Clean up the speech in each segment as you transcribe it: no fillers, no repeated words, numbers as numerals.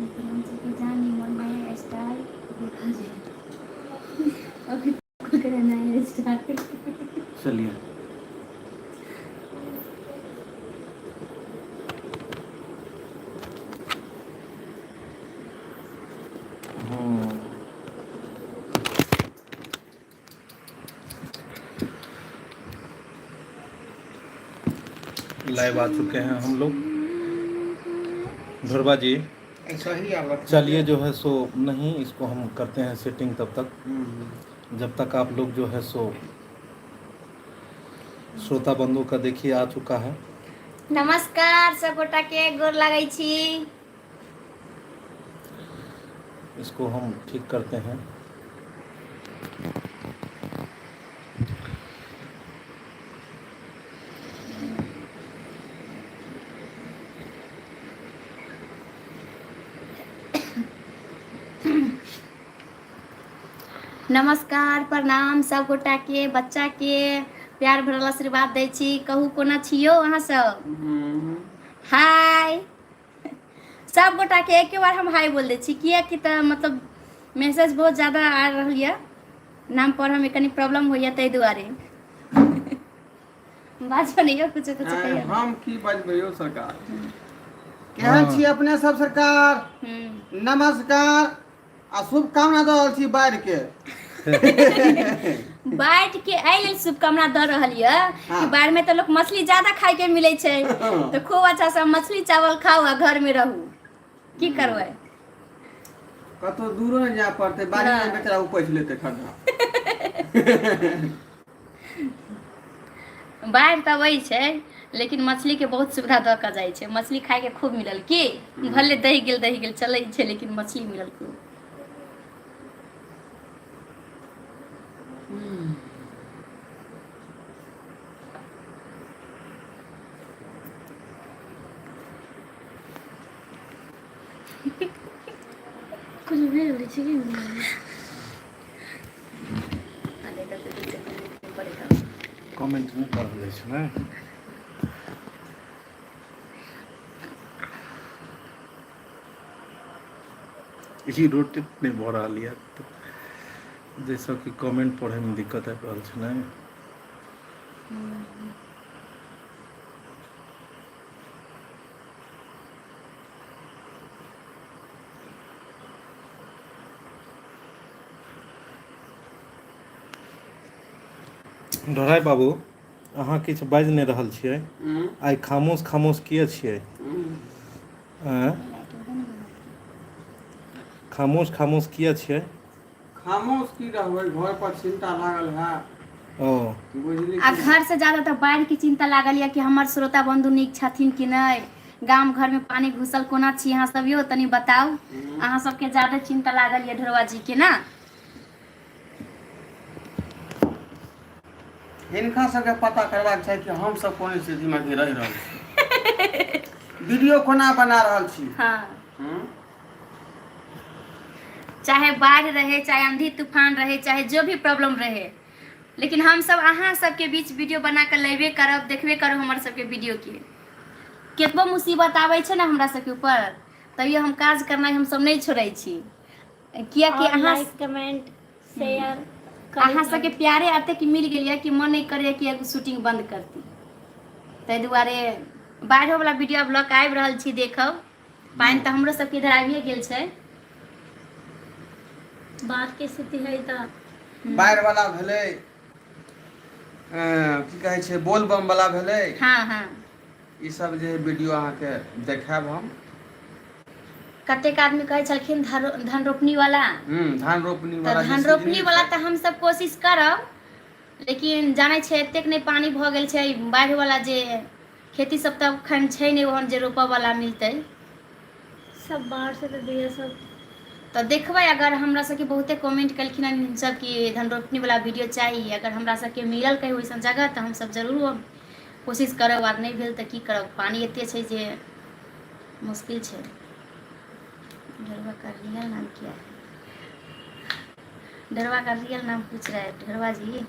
मिथिलाञ्चल के जान निमन नया स्टाइल देखा जाए। अभी तो नया स्टाइल। चलिए, लाइव आ चुके हैं हम लोग। ढोरबा जी। ऐसा ही आलत। चलिए, जो है सो नहीं, इसको हम करते हैं सेटिंग तब तक, जब तक आप लोग जो है सो श्रोता बंधु का देखिए आ चुका है। नमस्कार सब गोटा के, गोर लगै छी। इसको हम ठीक करते हैं। नमस्कार, प्रणाम सब गोटा के, बच्चा के प्यार भरल आशीर्वाद दै छी। कहू, कोना छियौ अहाँ सब? हाय सब गोटा के, एके बार हम हाय बोल दै छी, किएकि तऽ मतलब मैसेज बहुत ज्यादा आ रहल यऽ, नाम पढ़ऽमे कनि प्रॉब्लम होइया, ताहि दुआरे। बाजो नहि यौ, कुछो कुछो कहियौ। हम की बजबै यौ सरकार? केहन छी अपने सब सरकार? नमस्कार आ शुभकामना दऽ रहल छी बाढ़ि के। बाढ़ि के एहि लेल शुभकामना दऽ रहल यऽ कि बाढ़ि में तऽ लोक मछली ज्यादा खाय के मिलै छै, तऽ खूब अच्छा से मछली चावल खाउ आ घर में रहू। की करबै? कतौ दूरो नहि जाय पड़तै, बाड़ी में बेचारा उपैछ लेतै खड्डा। बाढ़ि तऽ अबै छै, लेकिन मछलीके बहुत सुविधा दऽ कऽ जाइ छै। मछली खायके खूब मिलल की, भले दहि गेल, दहि गेल, चलै छै, लेकिन मछली मिलल खूब। कुछ भेल छै कि? कमेंट नहि पढ़ल जाइ छै ने। ई रोटेट नहि भऽ रहल यऽ, जाहिसँ कि कमेंट पढ़ैमे दिक्कत आबि रहल छै ने। ढोढ़ाइ बाबू, अहाँ किछु बाजि नहि रहल छियै। आइ खामोश खामोश किए छियै? आँय, खामोश खामोश किए छियै? खामोश की रहबै, घर पर चिंता लागल है। ओ। बुझली? आ घर से ज्यादा तऽ बाढ़ि के चिंता लागल यऽ कि हमर श्रोता बंधु नीक छथिन कि नहि, गाम घर में पानी घुसल, कोना छी अहाँ सब यौ, तनी बताउ। अहाँ सबके ज्यादा चिंता लागल यऽ ढोरवा जी के ना? हिनका सबके पता करबाक चाही कि हम सब कोन स्थितिमे अभी रहि रहल छी, वीडियो कोना बना रहल छी। चाहे बाढ़ि रहे, चाहे आंधी तूफान रहे, चाहे जो भी प्रॉब्लम रहे, लेकिन हम सब अहाँ सबके बीच वीडियो बना कऽ लेबे करब, देखबे करब हमर सबके वीडियो के। केतबो मुसीबत आबै छै ने हमरा सबके ऊपर, तैयो हम काज करनाइ हमसब नहि छोड़ै छी, कियाकि और अहाँ लाइक, कमेंट, शेयर। अहाँ सबके प्यारे एतेक मिल गेल यऽ कि मन नहि करैए कि एगो शूटिंग बंद करती। ताहि दुआरे बाढ़िओ वाला वीडियो आब लऽ कऽ आबि रहल छी, देखब। पानि तऽ हमरो सबके इधर आबिए गेल छै। बाढ़ के स्थिति है तऽ बाढ़ि वाला भेलै, की कहै छै, बोलबम वाला भेलै। हँ हँ ई सब जे वीडियो अहाँके देखायब हम। कतेक आदमी कहै छलखिन धन रोपनी वाला। धान रोपनी तऽ वाला जे धान रोपनी सीजने वाला छै। तऽ हमसब कोशिश करब, लेकिन जानै छै एतेक नहि पानि भऽ गेल छै, बाढ़ि वाला जे खेती सब तऽ एखन छै नहि ओहन जे रोपऽ वाला मिलतै। सब बाहर से तऽ दिया सब। तऽ देखबै, अगर हमरा सबके बहुते कमेंट केलखिन हन सब कि धन रोपनी वाला वीडियो चाही, अगर हमरा सबके मिलल कहीं ओइसन जगह तऽ हमसब जरूर कोशिश करब, आर नहि भेल तऽ की करब, पानि एते छै जे मुश्किल छै। ढेरवा का रियल नाम क्या है? ढेरवा का रियल नाम पूछ रहा है ढेरवा जी।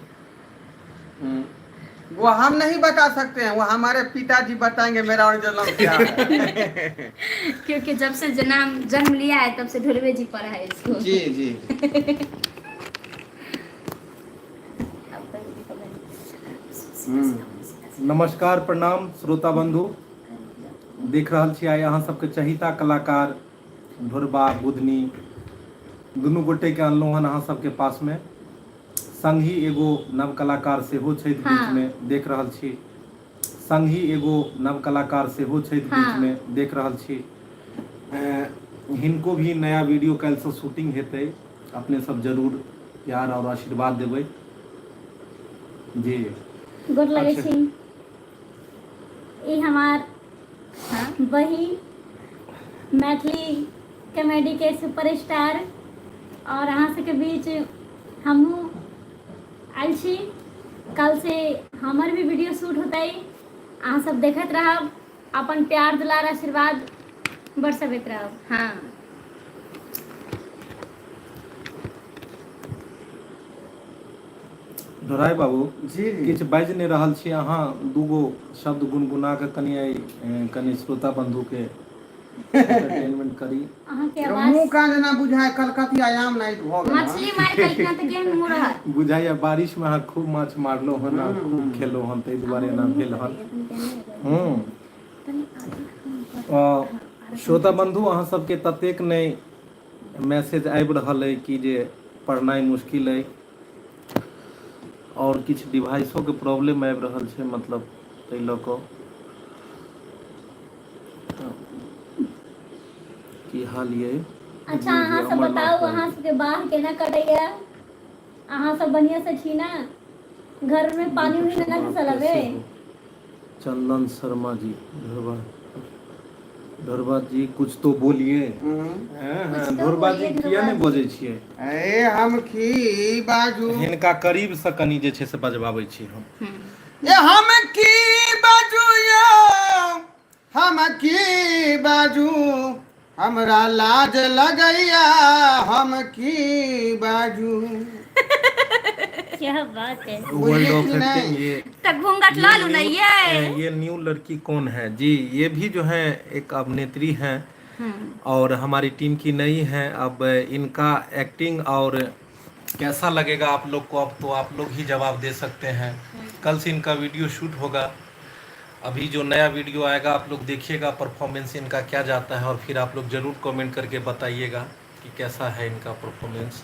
वो हम नहीं बता सकते हैं, वो हमारे पिताजी बताएंगे मेरा ओरिजिनल नाम क्या है। क्योंकि जब से जन्म जन्म लिया है तब से ढोरबे जी पड़ा है इसको। जी जी। नमस्कार, प्रणाम श्रोता बंधु। देख रहल छी आइ अहाँ सबके चहिता कलाकार ढोरबा बुधनी दुनू गोटे के अनलहुँ हन अहाँ सबके पास में। संग ही एगो नव कलाकार सेहो छथि बीच में, देख रहल छी। संग ही एगो नव कलाकार सेहो छथि बीच में, देख रहल छी। हिनको भी नया वीडियो काल्हिसँ शूटिंग हेतै। अपने सब जरूर प्यार और आशीर्वाद देबै जी। गोर लगै छी। ई हमार बहिन मैथिली कॉमेडी के सुपरस्टार और अहाँ सबके बीच हमहूँ आयल छी। कल से हमर भी वीडियो शूट होतै, अहाँ सब देखैत रहब, अपन प्यार दुलार आशीर्वाद बरसबैत रहब। ढोराइ बाबू जी जी। किछु बाजि नहि रहल छी अहाँ। दूगो शब्द गुनगुना कऽ कनि एहि कनि श्रोता बंधुके एंटरटेनमेंट करी। अहाँके मुँह आवाज कान जेना बुझाय कलकतिया आम नाइट भऽ गेल हन। मछली मारि कऽ इतना तऽ केहन मुँह रहत। बुझाइया बारिशमे अहाँ खूब माछ मारलहुँ हन आ खूब खेलहुँ हन, ताहि दुआरे एना भेल हन। हूँ श्रोता बंधु, अहाँ सबके ततेक नहि मैसेज आबि रहल अइ कि जे पढ़नाइ मुश्किल अइ आओर किछु डिवाइसोके प्रॉब्लम आबि रहल छै, मतलब ताहि लऽ कऽ की हाल ये? अच्छा, अहाँ सब बताउ, अहाँ सबके बाढ़ केना कटैया? अहाँ सब बढ़िया से छी ना? घर में पानी उनी ना घुसल हवे? चंदन शर्मा जी, ढोरबा, ढोरबा जी कुछ तो बोलिए। कुछ तो ढोरबा जी, बोलिए। किया नहि ढोरबा। बजै छियै? ए, हम की बाजू? हिनका करीब से कनि जे छै से बजबाबै छी हम। ए, हम की बाजू यौ, हम की बाजू, हमरा लाज लगैया, हम की बाजू। क्या बात है! वर्ल्ड ऑफ बुझलिए कि एक्टिंग नहीं? ये तऽ घूंघट ये लऽ लू ने। न्यू ये ये न्यू लड़की कौन है जी? ये भी जो है एक अभिनेत्री हैं और हमारी टीम की नई है। अब इनका एक्टिंग और कैसा लगेगा आप लोग को, अब तो आप लोग ही जवाब दे सकते हैं। कल से इनका वीडियो शूट होगा। अभी जो नया वीडियो आएगा, आप लोग देखिएगा परफॉर्मेंस इनका क्या जाता है और फिर आप लोग ज़रूर कमेंट करके बताइएगा कि कैसा है इनका परफॉर्मेंस।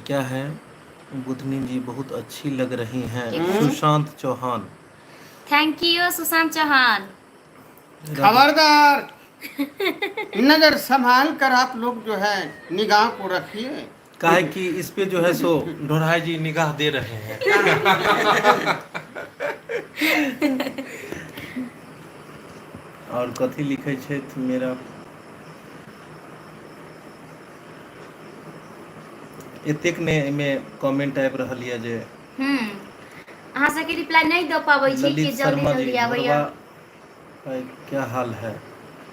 क्या है, बुधनी जी बहुत अच्छी लग रही हैं, Sushant Chauhan. Thank you Sushant Chauhan. खबरदार, नजर संभाल कर आप लोग जो है निगाह को रखिए। काहे कि इस पे जो है सो ढोराई जी निगाह दे रहे हैं। और कथी लिखै छथि मेरा एतेक ने एहिमे कमेंट आबि रहल यऽ जे अहाँ सबके रिप्लाई नहि दऽ पाबै छी कि ललित जल्दी शर्मा जी, जल्दी आबैया। ढोरबा भाई, क्या हाल है,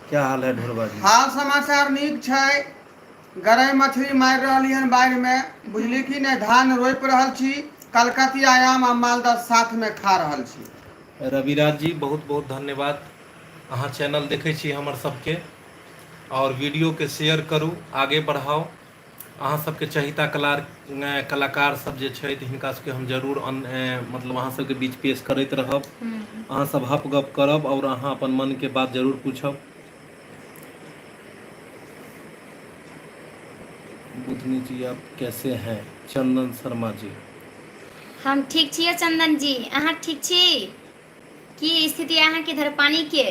क्या हाल है ढोरबा जी? हाल समाचार नीक छै। गरई मछली मारि रहली हन बाढ़िमे, बुझली कि नहि? धान रोपि रहल छी। कलकतिया आम आ मालदह साथमे खा रहल छी। रविराज जी, बहुत बहुत धन्यवाद। अहाँ चैनल देखै छी हमर सबके और वीडियोके शेयर करू, आगे बढ़ाउ। अहाँ सबके चहिता कलाकार सब जे छथि, हिनका सबके हम जरूर मतलब अहाँ सबके बीच पेश करैत रहब। अहाँ सब हप गप करब और अहाँ अपन मनके बात जरूर पूछब। बुधनी जी, आप कैसे हैं? चंदन शर्मा जी। हम ठीक छियै चंदन जी, अहाँ ठीक छी? की स्थिति अहाँके इधर पानी के?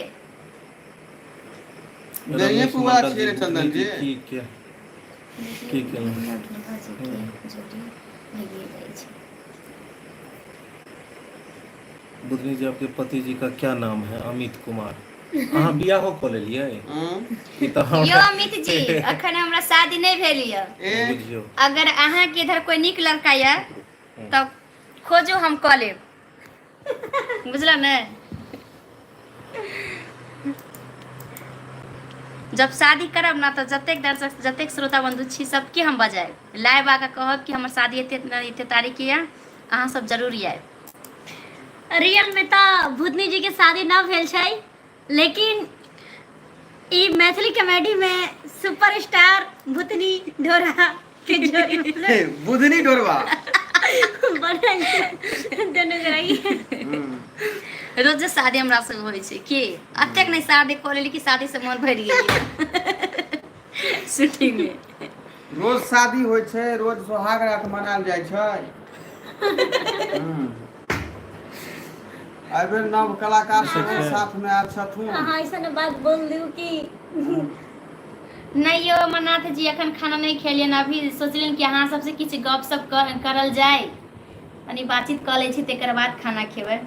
जइए रमेश पुआ मंडल छियै जी, रे चंदन बुधनी जी जी। की के की केलहुँ? बुधनी जी, आपके पति जी का क्या नाम है? अमित कुमार। अहाँ बियाहो कऽ लेलियै? ई तऽ यौ हमरा अमित जी, अखन हमरा शादी नहि भेल यऽ। ए। बुझियौ। अगर अहाँके इधर कोई नीक लड़का यऽ तऽ खोजू, हम कऽ लेब, बुझल ने? जब शादी करब ने तऽ जतेक दर्शक, जतेक श्रोता बंधु छी, सबके हम बजायब, लाइव आके कहब कि हमर शादी एते एते तारीख के यऽ, अहाँ सब जरूर आयब। रियल में तऽ भूतनी जी के शादी न भेल छै, लेकिन ई मैथिली कॉमेडी में सुपरस्टार भूतनी ढोरा के जोड़ी हे, बुधनी ढोरवा। बनल छै दुनू गोरा के। रोज शादी हमरा सब होइ छै की अतेक नहि शादी कऽ लेली कि शादी से मन भरि गेल शूटिंग में। रोज शादी होइ छै, रोज सोहाग रात मनायल जाइ छै। एहि बेर नव कलाकार सब साथ में आयल छथुन। अहाँ ऐसन बात बोल दियौ कि नहि यौ अमरनाथ जी, अखन खाना नहि खेलियनि। अभी सोचलियनि कि अहाँ सबसे किछु गप सप करल जाय, कनि बातचीत कऽ लै छी, तकर बाद खाना खेबै।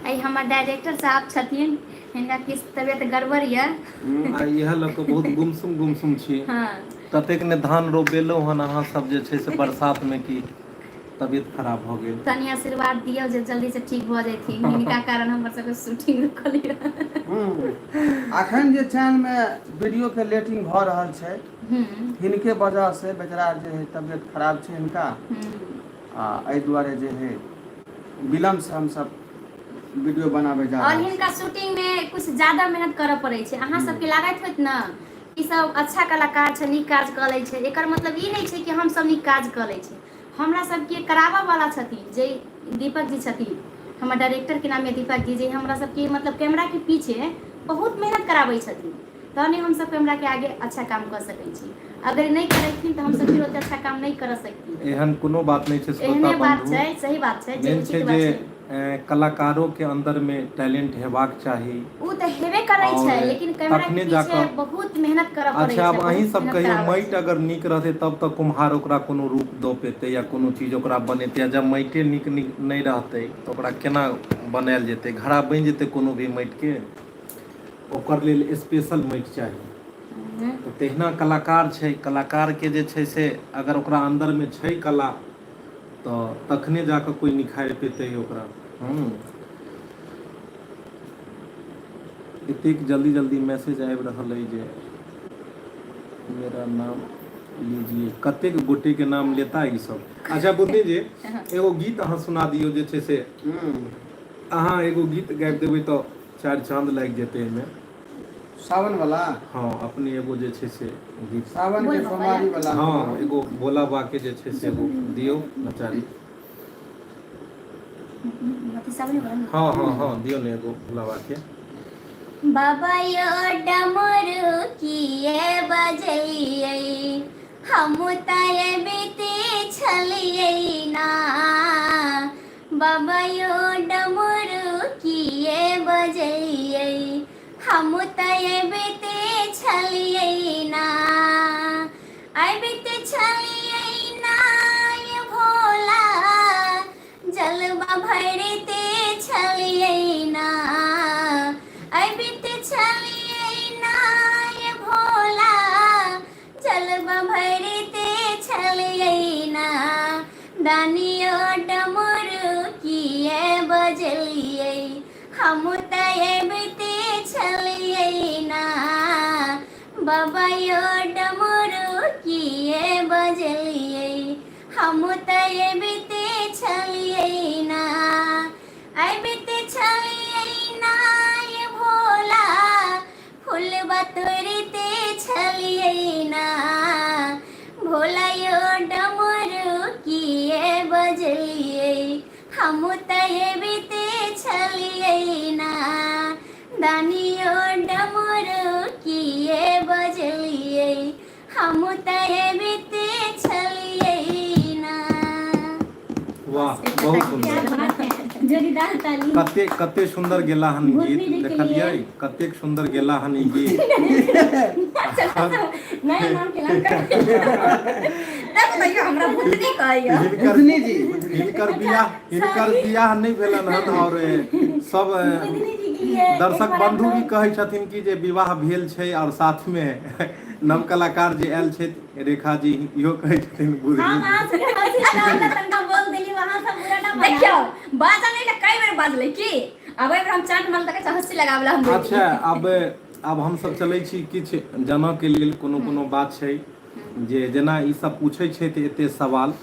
एहि हमर डायरेक्टर साहब छथिन, हिनका किछु तबियत गड़बड़ यऽ। आ इएह लऽ कऽ बहुत गुमसुम गुमसुम छी। ततेक ने धान रोपेलहुँ हन अहाँ सब जे छै से बरसातमे कि तबियत खराब भऽ गेल। तनि आशीर्वाद दियौ जे जल्दी से ठीक भऽ जैथिन। हिनका कारण हमर सबके शूटिंग रुकल यऽ। अखन जे चैनल मे वीडियो के लेटिंग भऽ रहल छै, हिनके वजह से। बेचारा जे है तबियत खराब छै हिनका, आ एहि दुआरे जे है विलम्ब से हमसब वीडियो बनाबे जा और रहल छी। हिनका शूटिंग में कुछ ज्यादा मेहनत करऽ पड़ै छै। अहाँ सबके लागैत होइत ने ई सब अच्छा कलाकार छै, नीक काज कऽ लै छै। एकर मतलब ई नहि छै कि हम सब नीक काज कऽ लै छी। हमरा सबके कराबऽ वाला छथिन जे दीपक जी छथिन, हमर डायरेक्टर के नाम यऽ दीपक जी, जे हमरा सबके मतलब कैमरा के पीछे बहुत मेहनत कराबै छथिन, तहने हमसब कैमरा के आगे अच्छा काम कऽ सकै छी। अगर नहि करेथिन तऽ हमसब फिर ओते अच्छा काम नहि कर सकती। एहन कोनो बात नहि छै श्रोता एहने बात बंधु। छै, सही बात छै जे मेन छै उचित बात जे छै। कलाकारों के अंदर में टैलेंट हेबाक चाही। ओ तऽ हेबे करै और छै, लेकिन कैमरा के तखने पीछे जाकऽ बहुत मेहनत करऽ पड़ै अच्छा छै, आब अहीं बहुत सब मेहनत कहियौ, कराबै माटि छै। अगर नीक रहतै तब तऽ कुम्हार ओकरा कोनो रूप दऽ पेतै या कोनो चीज ओकरा बनेतै, आ जब माटिए नीक नीक नहि रहतै तऽ ओकरा केना बनायल जेतै? घड़ा बनि जेतै कोनो भी माटिके? ओकर लेल स्पेशल माटि चाही। तऽ तहिना कलाकार छै। कलाकारके जे छै से अगर ओकरा अन्दरमे छै कला तऽ तखने जा कऽ कोइ निखारि पेतै ओकरा। एतेक जल्दी जल्दी मैसेज आबि रहल अइ जे मेरा नाम लीजिए, कतेक गोटेके नाम लेता ई सब। अच्छा बुद्धि जी, एगो गीत अहाँ सुना दियौ जे छै से। अहाँ एगो गीत गाबि देबै तऽ चारि चाँद लागि जेतै एहिमे। सावन वाला? हँ, अपने एगो जे छै से गीत। सावन के सोमवारी वाला? हँ, एगो भोला बा के जे छै से एगो दियौ नचारी। हँ हँ हँ, दियौ ने एगो भोला बा के। बाबा यो डमरू किए बजलियै, हम तऽ अबिते छलियै ना। बाबा यो डमरू किए बजलियै, हम तऽ अबिते छलियै ना। अबिते छलियै ना ये भोला, जलवा भरिते छलियै ना। अबिते छलियै ना ये भोला, जलवा भरिते छलियै ना। दानियो डमरू किए बजलियै, हम तऽ अबिते छलियै ना। बाबा यो डमरू किए बजलियै, हम तऽ अबिते छलियै ना। अबिते छलियै ना ये भोला, फूलबा तोड़िते छलियै ना। भोला यो डमरू किए बजलियै, हम तऽ अबिते छलियै ना। दानियो डमरू किए बजलियै, हम तऽ अबिते छलियै ना। वाह, बहुत सुंदर। क्या बात है, जोरदार ताली। कते कते सुंदर गेला हन भूतनी गीत। जी के देखलियै? लिए। कतेक सुंदर गेला हन ई गीत। नया नाम के नाम कर। देखो, हमरा भूतनी कहैया। हिनकर बुधनी जी। हिनकर बियाह नहि भेलन हन और सब भूतनी जी के लिए एक दर्शक बार बंधु आप भी लोग- कहै छथिन कि जे विवाह भेल छै, और साथ मे नव कलाकार जे आयल छथि रेखा जी, इहो कहै छथिन हम बुधनी जी। अहाँ सबके हंसी लगाबै तनका बोल देली, वहाँ सब बुरा ना मनाउ। देखियौ, बाजल नहि ने, कई बेर बाजलै की। अब एहि बेर हम चाट मारल तऽ हंसी लगावला हम बोल। अच्छा, अब आब हमसभ चलै छी किछु जानऽके लेल कोनो कोनो बात छै जे जेना ई सब पूछै छथि एते सवाल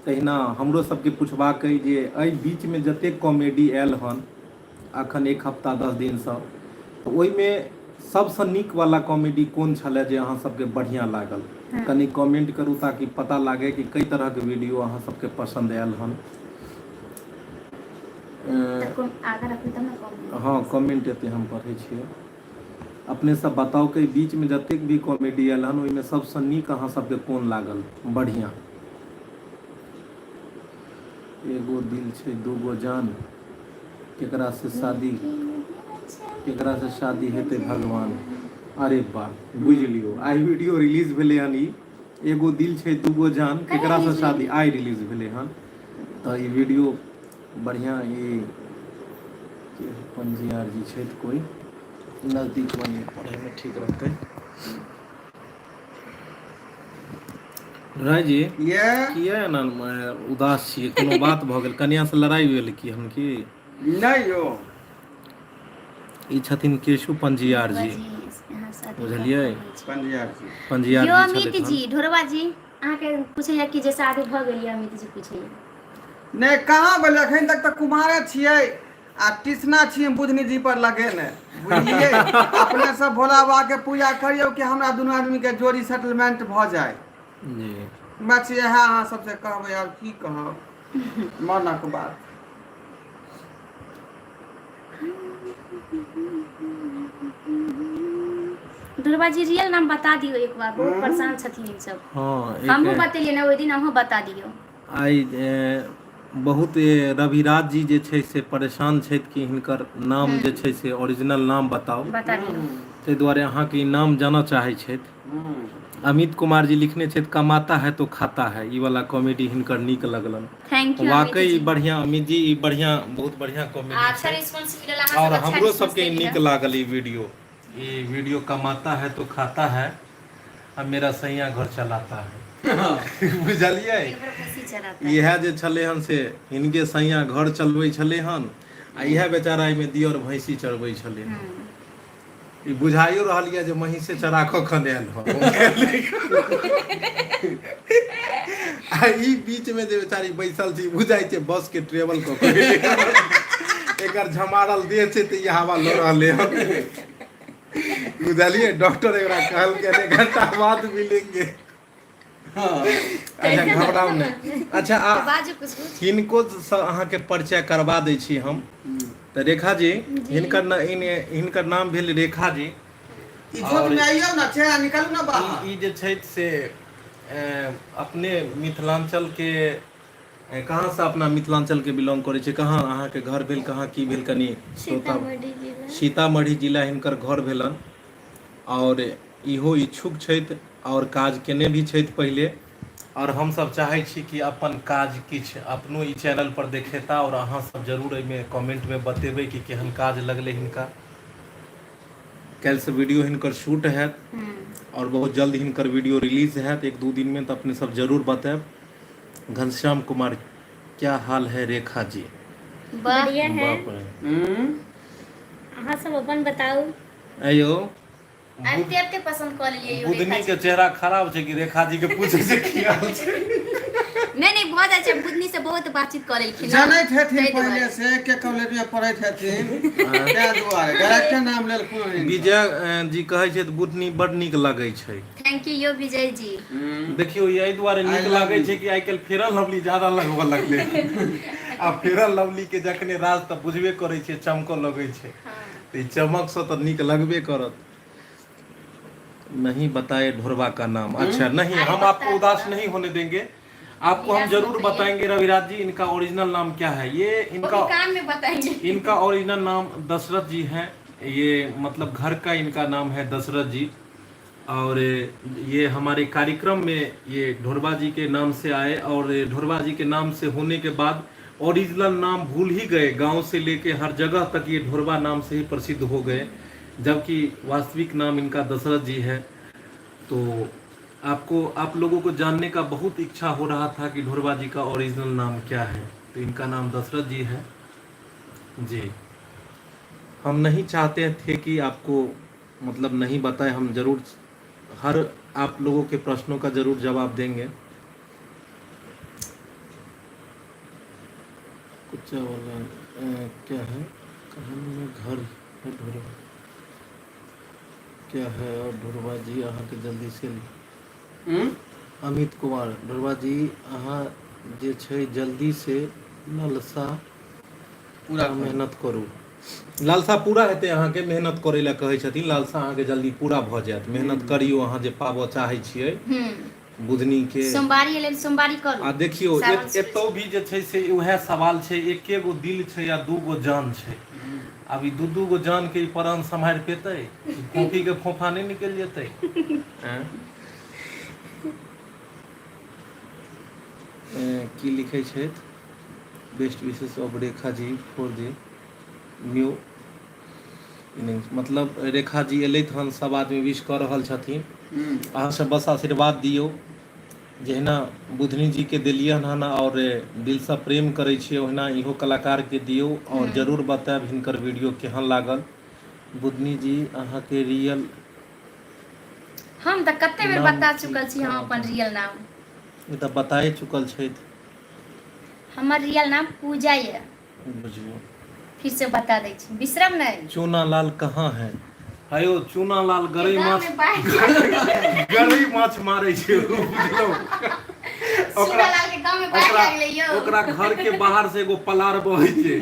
तहिना हमरो सबके पुछबाक अइ जे एहि बीचमे जतेक कॉमेडी आयल हन अखन एक हफ्ता 10 दिनसँ तऽ ओहिमे सबसँ नीक वाला कॉमेडी कोन छलै जे अहाँ सबके बढ़िआँ लागल कनि कमेंट करू ताकि पता लागे कि कई तरहके वीडियो अहाँ सबके पसन्द आयल हन। तऽ कोन आगा रखबै तब ने कमेंट। हँ, कमेंट एतै, हम पढ़ै छियै। अपने सब बताउ कि बीचमे जतेक भी कॉमेडी आयल हन ओहिमे सबसँ नीक अहाँ सबके कोन लागल बढ़िआँ? एगो दिल छै दूगो जान, केकरा से शादी, केकरा से शादी हेतै भगवान। अरे वाह, बुझि लियौ आइ वीडियो रिलीज भेलै हन ई एगो दिल छै दूगो जान केकरा से शादी आइ रिलीज भेलै हन। तऽ ई वीडियो बढ़िआँ। ई पंजियार जी छथि कोइ नजदीकमे, पढ़ैमे ठीक रहतै। राय जी, ये किया एना उदास छियै? कोनो बात भऽ गेल? कनिया से लड़ाइ भेल की हम की? नहि यौ। ई छथिन केशु पंजियार जी, बुझलियै? पंजियार जी। पंजियार यौ जी अमित छलथि हन। जी, ढोरबा जी अहाँके पूछैया कि जे शादी भऽ गेल यऽ? अमित जी पूछैया। नहि, कहाँ भेलै एखन तक, तऽ कुमारे छियै आ कृष्णा छियै बुधनी जी पर लगेने, बुझलियै? अपने सब भोला बाबा के पूजा करियौ कि हमरा दुनू आदमी के जोड़ी सेटलमेंट भऽ जाय। जी। बस इएह अहाँ सबसे कहबै, आब की कहब मनक बात। दुर्गा जी, रियल नाम बता दियौ एक बार, बहुत परेशान छथिन ई सब। हँ, एक हमहूँ बतेलियै ने ओहि दिन, अहूँ बता दियौ। आइ बहुत रविराज जी जे छै से परेशान छथि कि हिनकर नाम जे छै से ओरिजिनल नाम बताउ। बता दियौ। ताहि दुआरे अहाँके ई नाम जानऽ चाहै छथि। अमित कुमार जी लिखने छथि, कमाता है तो खाता है, ई वाला कॉमेडी हिनकर नीक लगलन। Thank you अमित वाकई ई जी। बढ़िआँ अमित जी, ई बढ़िआँ, बहुत बढ़िआँ कॉमेडी अच्छा छै। रिस्पॉन्स मिलल अहाँ और सब, अच्छा हमरो रिस्पॉन्स सबके ई देलियै। नीक लागल ई वीडियो। ई वीडियो कमाता है तो खाता है आ मेरा सैया घर चलाता है, बुझलियै? दिन भर भैंसी चराता है। इएह जे छलै हन से हिनके सैया घर चलबै छलै हन आ इएह बेचारा एहिमे दियर भैंसी चरबै छलै हन। ई बुझाइयो रहल यऽ जे महींसे चरा कऽ खन आयल हन। आ ई बीच में जे बेचारी बैसल छी, बुझाइ छै बस के ट्रेवल कऽ के एलै हन। एकर झमारल देह छै तऽ ई हवा लऽ रहलै हन, बुझलियै? डॉक्टर एकरा कहलकै एक घंटा बाद मिलेंगे। अच्छा, घबराउ नहि। अच्छा, आ बाजू कुछ कुछ। हिनको से अहाँके परिचय करबा दै छी हम। तऽ रेखा जी, हिनकर न हिनकर नाम भेल रेखा जी। इजोत में आइयौ ने, चेहरा निकालू ने बाहर। ई जे छथि से अपने मिथिलांचल के कहाँ से, अपना मिथिलांचल के बिलोंग करै छै? कहाँ अहाँके घर भेल, कहाँ की भेल, कनि श्रोता? सीतामढ़ी जिला। सीतामढ़ी जिला हिनकर घर भेलन आओर इहो इच्छुक छथि आओर काज केने भी छथि पहिले। आओर हमसभ चाहै छी कि अपन काज किछु अपनो ई चैनल पर देखेता आओर अहाँ सब जरूर एहिमे कमेंटमे बतेबै कि केहन काज लगलै हिनका। काल्हिसँ वीडियो हिनकर शूट हैत आओर बहुत जल्द हिनकर वीडियो रिलीज हैत 1-2 दिनमे, तऽ अपने सब जरूर बतायब। घनश्याम कुमार, क्या हाल है रेखा जी? वाह। बढ़िया है। बाप रे। अहाँ सब अपन बताउ। अयो। आबिते आबिते पसन्द कऽ लेलियै यौ रेखा बुधनी जी के चेहरा खराब छै कि रेखा जी के पूछे छै की हाल छै? नहि नहि, भऽ जाइ छै, बुधनी से बहुत बातचीत कऽ लेलखिन ने, जनैत हेथिन ताहि दुआरे। पहिले से के कॉलेज में पढ़ैत हेथिन, ताहि दुआरे डायरेक्टे नाम लेलखुन हिनकर। विजय जी कहै छै बुधनी बड नीक लगै छै। Thank you यौ विजय जी। देखियौ, ई एहि दुआरे I नीक love लागै you. छै कि आइ काल्हि फेरन लवली ज्यादा लगबऽ लगलै। आ फेरन लवली के जखने राज तऽ बुझबे करै छियै, चमकऽ लगै छै, तऽ ई चमकसँ तऽ नीक लगबे करत। नहीं बताए ढोरबा का नाम। अच्छा, नहीं, अरे हम बता आपको उदास दो। नहीं होने देंगे, आपको हम निराश जरूर मत होइए। बताएंगे रविराज जी, इनका ओरिजिनल नाम क्या है। ये वो इनका भी कान में बताएंगे। इनका ओरिजिनल नाम दशरथ जी हैं। ये मतलब घर का इनका नाम है दशरथ जी और ये हमारे कार्यक्रम में ये ढोरबा जी के नाम से आए और ढोरबा जी के नाम से होने के बाद ओरिजिनल नाम भूल ही गए। गांव से लेके हर जगह तक ये ढोरबा नाम से ही प्रसिद्ध हो गए, जबकि वास्तविक नाम इनका दशरथ जी है। तो आपको, आप लोगों को जानने का बहुत इच्छा हो रहा था कि ढोरबा जी का ओरिजिनल नाम क्या है, तो इनका नाम दशरथ जी है जी। हम नहीं चाहते थे कि आपको मतलब नहीं बताए, हम जरूर हर आप लोगों के प्रश्नों का जरूर जवाब देंगे। कुछ वाला क्या है कहानी में घर है ढोरबा क्या है? और ढोरबा जी अहाँ के जल्दी से अमित कुमार ढोरबा जी अहाँ जे छै जल्दी से लालसा पूरा मेहनत करू। लालसा पूरा हेतै अहाँके, मेहनत करै लए कहै छथिन। लालसा अहाँके जल्दी पूरा भऽ जायत, मेहनत करियौ। अहाँ जे पाबऽ चाहै छियै बुधनी के सोमवारी लेल सोमवारी करू। आ देखियौ, सावन शुरू। एतौ भी जे छै से उएह सवाल छै, एके गो दिल छै आ दू गो जान छै। आब ई दू दू गो जान के ई प्राण सम्हारि पेतै? ई फोफी के फोफा नहि निकलि जेतै? आँय? की लिखै छथि? Best wishes of Rekha ji for the new innings. मतलब रेखा जी एलथि हन, सब आदमी विश कऽ रहल छथिन। अहाँ सब बस आशीर्वाद दियौ, जहिना बुधनी जी के देलियन हन और दिलसँ प्रेम करै छियै, ओहिना इहो कलाकारके दियौ। और जरूर बतायब हिनकर वीडियो केहन लागल। बुधनी जी, अहाँके रियल हम तऽ कते बेर नाम बता की चुकल छी हम कहब? अपन रियल नाम। ई तऽ बताए चुकल छथि। हमर रियल नाम पूजा ये। बुझियौ। फिर से बता दै छी, बिसरब नहि। चूना लाल कहाँ है? हयो, चूना लाल गरई गाँव माछ में बाढ़ि गरई माछ मारै छै, बुझलहुँ? चूना लाल के गाँव में बाढ़ि ओकरा आ गेलै यौ। ओकरा घर के बाहर से एगो पलार बहै छै,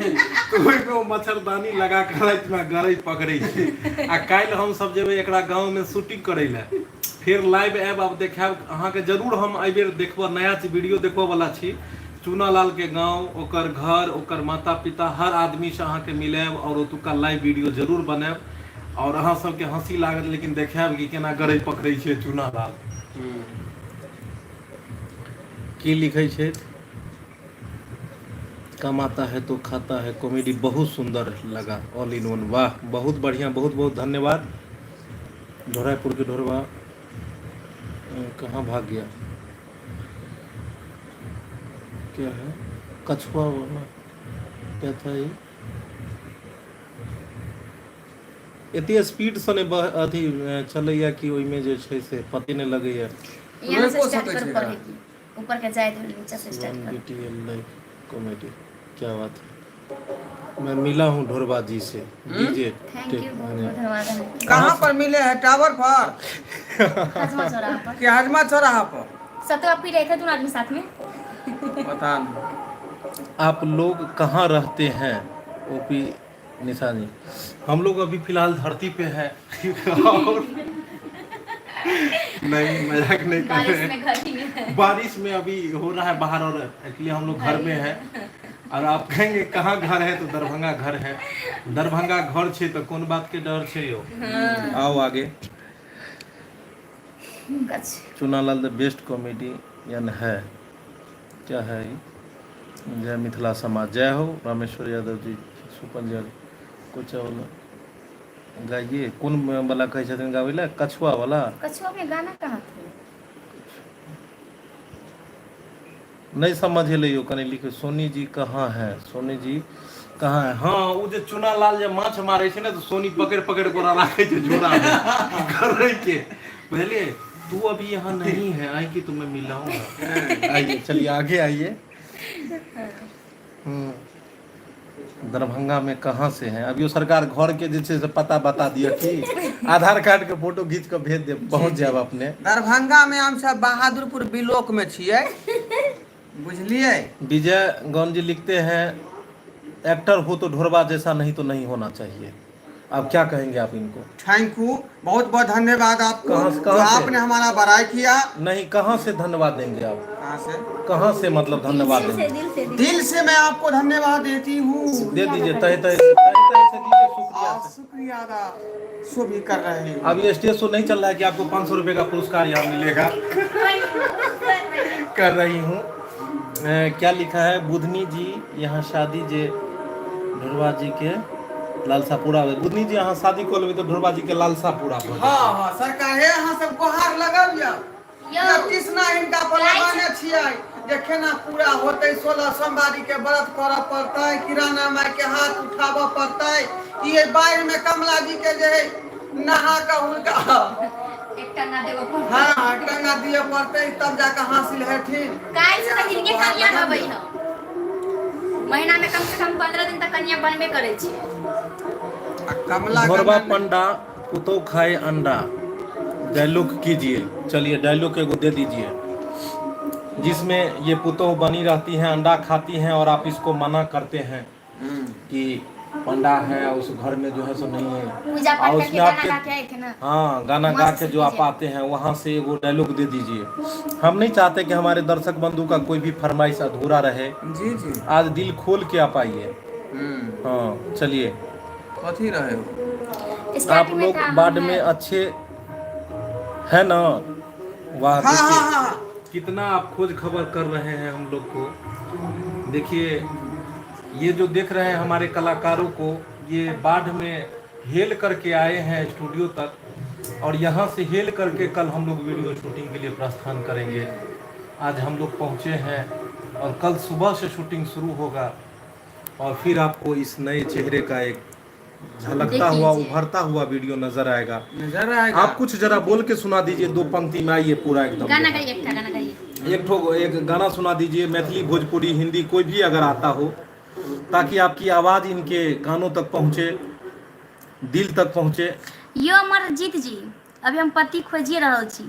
तऽ ओहिमे ओ मच्छरदानी लगा के राति मे गरई पकड़ै छै। आ काल्हि हम सब जेबै एकरा गाँव मे शूटिंग करै लए, फेर लाइव आयब, आब देखायब अहाँके जरूर। हम एहिबेर देखबऽ नया वीडियो देखबऽ वाला छी। चूना लाल के गाँव, ओकर घर, ओकर माता पिता, हर आदमी से अहाँके मिलायब और ओतुका लाइव वीडियो जरूर बनायब और अहाँ सबके हंसी लागत, लेकिन देखायब कि केना गरई पकड़ै छै चूना लाल। की लिखै छथि? कमाता है तो खाता है, कॉमेडी बहुत सुंदर लगा, ऑल इन वन। वाह, बहुत बढ़िया, बहुत बहुत धन्यवाद। ढोरापुर के ढोरबा कहाँ भाग गया? क्या है कछुआ वाला? क्या था ये? एते स्पीड से नहि अथी चलैया कि ओहिमे जे छै से पते नहि लगैया। यहाँ से रोकिओ स्टार्ट सकै करू छै पढ़े एकरा। की ऊपर के जाए दो, नीचा से स्टार्ट वन करू। बीटीएल लाइव कॉमेडी, क्या बात है। मैं मिला हूँ ढोरबा जी से, डीजे। Thank you, बहुत बहुत धन्यवाद अहाँके। कहाँ पर मिले है? टावर पर? हजमा चौराहा पर। कि हजमा चौराहा पर? सतुआ पी रहे थे दोनों आदमी साथ में। पता नहीं। आप लोग कहाँ रहते हैं ओपी निशा जी? हम लोग अभी फिलहाल धरती पे है और नहीं, मजाक नहीं कर बारिश रहे हैं। में घर ही में है। बारिश में अभी हो रहा है बाहर और एक्चुअली हम लोग घर में है। और आप कहेंगे कहाँ घर है, तो दरभंगा घर है। दरभंगा घर छे तो कौन बात के डर छे यो? आओ आगे। गछ। चुनालाल द बेस्ट कॉमेडी है। क्या है ई? जय मिथिला समाज, जय हो। रामेश्वर यादव जी, सुपन जी, कुछ वाला गाइए। कोन वाला कहै छथिन गाबै लए? कछुआ वाला? कछुआ में गाना कहाँ थे? नहीं समझ एलै यौ, कनि लिखू। सोनी जी कहाँ है? सोनी जी कहाँ है? हाँ, ओ जे चुना लाल जे माछ मारै छै ने, तऽ सोनी पकड़ि पकड़ि के ओकरा राखै छै झोरा मे गरई के, बुझलियै? तू अभी यहाँ नहीं है, आए कि तुम्हें मिलाऊंगा। आइए, चलिए आगे आइए। दरभंगा में कहाँ से हैं? अभी सरकार घर के जे छै से पता बता दिअ कि आधार कार्ड के फोटो घीच के भेज देब, पहुंच जायब अपने। दरभंगा में हम सब बहादुरपुर ब्लॉक में छियै, बुझलियै? विजय गौन जी लिखते हैं, एक्टर हो तो ढोरबा जैसा, नहीं तो नहीं होना चाहिए। अब क्या कहेंगे आप इनको? Thank you, बहुत बहुत धन्यवाद आपको, कहाँ जो से? आपने हमारा बड़ाई किया। नहीं, कहाँ से धन्यवाद देंगे आप? कहाँ से? कहाँ से मतलब धन्यवाद दिल से। देंगे? दिल से, दिल। दिल से मैं आपको धन्यवाद देती हूँ। दे दीजिए, तहे तहे तहे तहे से दीजिए, शुक्रिया। और शुक्रिया अदा सो भी कर रहे हैं। अब ये स्टेज शो नहीं चल रहा है कि आपको 500 रुपये का पुरस्कार यहाँ मिलेगा। कर रही हूँ। क्या लिखा है? बुधनी जी यहाँ शादी जे ढोरबा जी के लालसा पूरा हो। बुधनी जी, यहाँ शादी कऽ लेबै तऽ ढोरबा जी के लालसा पूरा भऽ हाँ जायत। हाँ सरकार, हे अहाँ सब गोहार लगाबियौ। यौ। कृष्णा हिनका पर लगाने छियै जे केना पूरा होतै। 16 सोमवारी के व्रत करऽ पड़तै, किराना माय के हाथ उठाबऽ पड़तै। ई बाढ़ि में कमला जी के जे है नहा कऽ हुनका एक टंगा देबो पड़तै। हाँ, टंगा दिअ पड़तै तब जाकऽ हासिल हेथिन। काल्हि से तऽ हिनके कनिया रहबै हम। महीना में कम से कम 15 दिन तक कनिया बनबे करै छै। आ कमला घोरबा गंगा पंडा पुतो खाए अंडा, डायलॉग कीजिए। चलिए डायलॉग एगो दे दीजिए जिसमें ये पुतोह बनी रहती हैं, अंडा खाती हैं और आप इसको मना करते हैं कि पंडा है उस घर में जो है सो नहीं है। पूजा पाठ और करके उसमें गाना आपके गा के आए थे ना। हाँ, गाना गा वहाँ से के जो आप कीजिए। आते हैं वहाँ से एगो डायलॉग दे दीजिए। हम नहीं चाहते कि हमारे दर्शक बंधु का कोई भी फरमाइश अधूरा रहे। जी जी। आज दिल खोल के आप आइए। हाँ चलिए। कथी रहे हो? आप स्टार्टिंग में लोग था हम बाढ़ में अच्छे है ना? वाह, हाँ देखिए हाँ हाँ। कितना आप खोज खबर कर रहे हैं हम लोग को। देखिए ये जो देख रहे हैं हमारे कलाकारों को, ये बाढ़ में हेल करके आए हैं स्टूडियो तक और यहाँ से हेल करके कल हम लोग वीडियो शूटिंग के लिए प्रस्थान करेंगे। आज हम लोग पहुँचे हैं और कल सुबह से शूटिंग शुरू होगा और फिर आपको इस नए चेहरे का एक झलकता देख हुआ लीजिए। उभरता हुआ वीडियो नजर आएगा। नजर आएगा। आप कुछ जरा बोल के सुना दीजिए, दो पंक्ति में आइए पूरा एकदम। गाना गाइए, एक गाना गाइए। एक ठो एक गाना सुना दीजिए, मैथिली भोजपुरी हिंदी कोई भी अगर आता हो, ताकि आपकी आवाज इनके कानों तक पहुंचे, दिल तक पहुंचे। यो अमरजीत जी, अभी हम पति खोजिए रहल छी,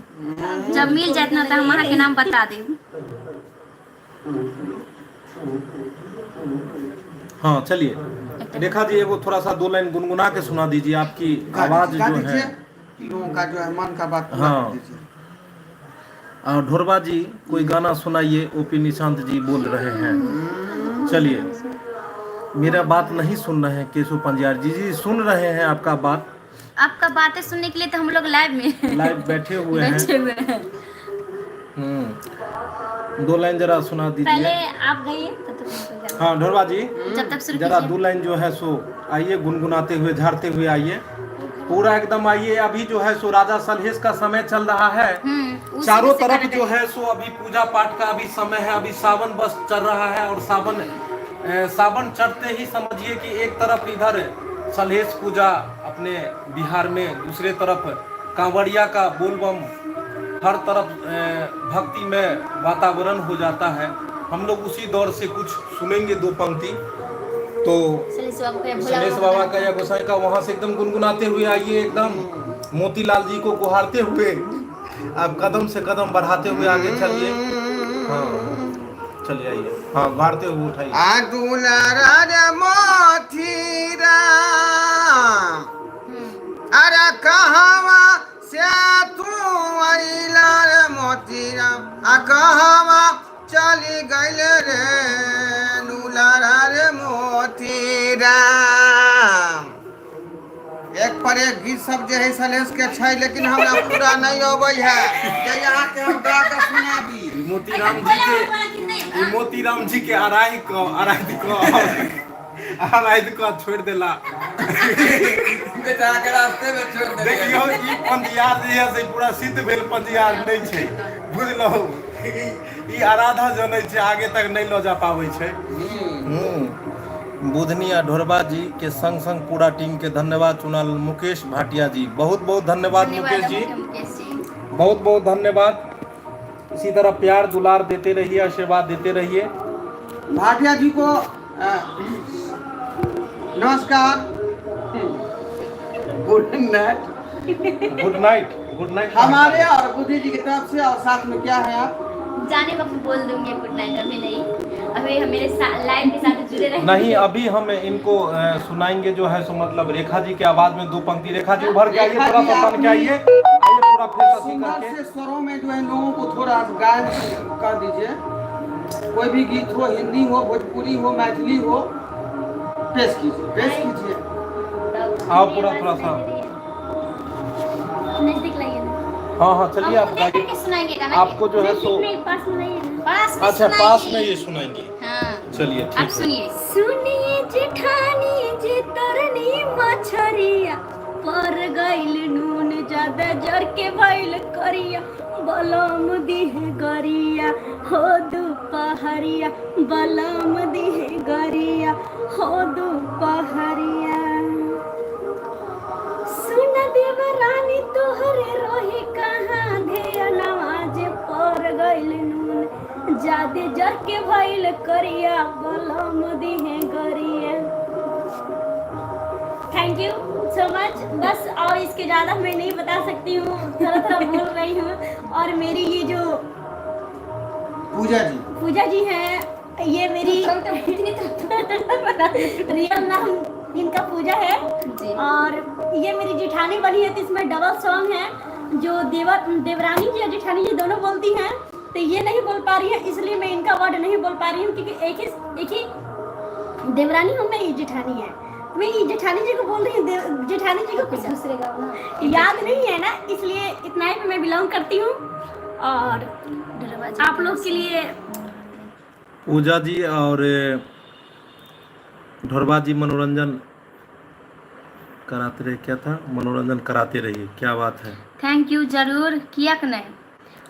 जब मिल जात ना तो हम अहाँ के नाम बता देब। हाँ चलिए रेखा जी, एगो थोड़ा सा दो लाइन गुनगुना के सुना दीजिए, आपकी गा आवाज दीजिए, गा जो है। दीजिए, लोगों का जो है मन का बात पूरा हाँ। कर दीजिए। और ढोरबा जी कोई गाना सुनाइए, ओपी निशांत जी बोल रहे हैं। चलिए, मेरा बात नहीं सुन रहे हैं केशव पंजियार जी, जी सुन रहे हैं आपका बात। आपका बातें सुनने के लिए तो हम लोग लाइव में लाइव बैठे हुए हैं। बैठे हुए हैं। दो लाइन जरा सुना पहले दीजिए। आप गाइए तब तक हम लोग हाँ ढोरबा जी, जब तक शुरू जरा कीजिए। दो लाइन जो है सो आइए, गुनगुनाते हुए झाड़ते हुए आइए, पूरा एकदम आइए। अभी जो है सो राजा सलहेश का समय चल रहा है, उसी चारों में से तरफ गाना जो है सो अभी पूजा पाठ का अभी समय है। अभी सावन बस चल रहा है और सावन सावन चढ़ते ही समझिए कि एक तरफ इधर सलहेश पूजा अपने बिहार में, दूसरे तरफ कांवड़िया का बोलबम, हर तरफ भक्ति में वातावरण हो जाता है। हम लोग उसी दौर से कुछ सुनेंगे दो पंक्ति, तो सलहेश बाबा का या भोला सलहेश बाबा बाबा का। का या गोसाई का, वहां से एकदम गुनगुनाते हुए आइए, एकदम मोतीलाल जी को गुहारते हुए आप कदम से कदम बढ़ाते हुए आगे चलिए। हाँ चलिए आइए, हाँ गुहारते हुए उठाइए। आ दुलारा रे मोतीराम, अरे कहवा से तू अइला रे मोतीराम, आ कहवा चली गइल रे दुलारा रे मोतीराम। एक पर एक गीत सब जे है सलहेश के छै, लेकिन हमरा पूरा नहीं अबै है जे यहाँ के हम गा के सुनाबी। मोतीराम जी के, ई मोतीराम जी के अराहि क अराहि क अराहि क छोड़ देला। बेचारा के रास्ते में छोड़ देलियै। देखियौ ई पंजियार जे है से पूरा सिद्ध भेल पंजियार नहीं छै, बुझलहुँ? ई आराधा जनै छै, आगे तक नहीं लऽ जा पाबै छै। बुधनी आ ढोरबा जी के संग संग पूरा टीम के धन्यवाद। चुनाल मुकेश भाटिया जी, बहुत बहुत धन्यवाद मुकेश जी, मुकेश जी बहुत बहुत धन्यवाद। इसी तरह प्यार दुलार देते रहिए, आशीर्वाद देते रहिए। भाटिया जी को नमस्कार, good night. Good night, good night हमारे और बुद्धि जी की तरफ से। और साथ में क्या है आप? जाने वक्त बोल दूंगी गुड नाइट, अभी नहीं, अभी हम मेरे लाइव के साथ जुड़े रहेंगे। नहीं, अभी हम इनको सुनाएंगे जो है सो मतलब रेखा जी के आवाज में दो पंक्ति। रेखा जी उभर के आइए, रेखा थोड़ा जी, सा तन के अपनी आइए, आइए पूरा फेस अथी सुंदर करके। से स्वरों में जो है लोगों को थोड़ा गायन कर दीजिए। कोई भी गीत हो, हिंदी हो, भोजपुरी हो, मैथिली हो, पेश कीजिए, पेश कीजिए। आओ पूरा थोड़ा सा। नजदीक लाइए ना। हाँ हाँ चलिए आप देख गाइए। करके सुनाएंगे गाना। आपको जो है नजदीक सो नहीं, पास में लाइए ना। पास में अच्छा पास सुनाएंगे। में ये सुनाएंगे। हाँ चलिए ठीक आप है। सुनिए। सुनिए जेठानी जे तरनी मछरिया, पर गइल नून ज्यादा जर के भइल करिया, बलम दिहे गरिया हो दुपहरिया, बलम दिहे गरिया हो दुपहरिया। सुन देव जादे जर के भइल करिया बलम दिहे गरिया। Thank you so much. बस और इसके ज़्यादा मैं नहीं बता सकती हूँ, थोड़ा थोड़ा बोल रही हूँ। और मेरी ये जो पूजा जी, पूजा जी हैं, ये मेरी रियल नाम इनका पूजा है जी। और ये मेरी जेठानी बनी है, तो इसमें डबल सॉन्ग है जो देवर देवरानी जी और जेठानी जी दोनों बोलती हैं, तो ये नहीं बोल पा रही है, इसलिए मैं इनका वर्ड नहीं बोल पा रही हूँ, क्योंकि एक ही देवरानी हूँ मैं, ये जेठानी है। मैं ये जेठानी जी को बोल रही हूँ, जेठानी जी को कुछ दूसरे गाँव ना याद नहीं है ना, इसलिए इतना ही पे मैं बिलोंग करती हूँ और ढोरबा जी। आप लोग के लिए। पूजा जी और ढोरबा जी मनोरंजन कराते रहे, क्या था, मनोरंजन कराते रहिए, क्या बात है। Thank you. जरूर, कियाक नहि,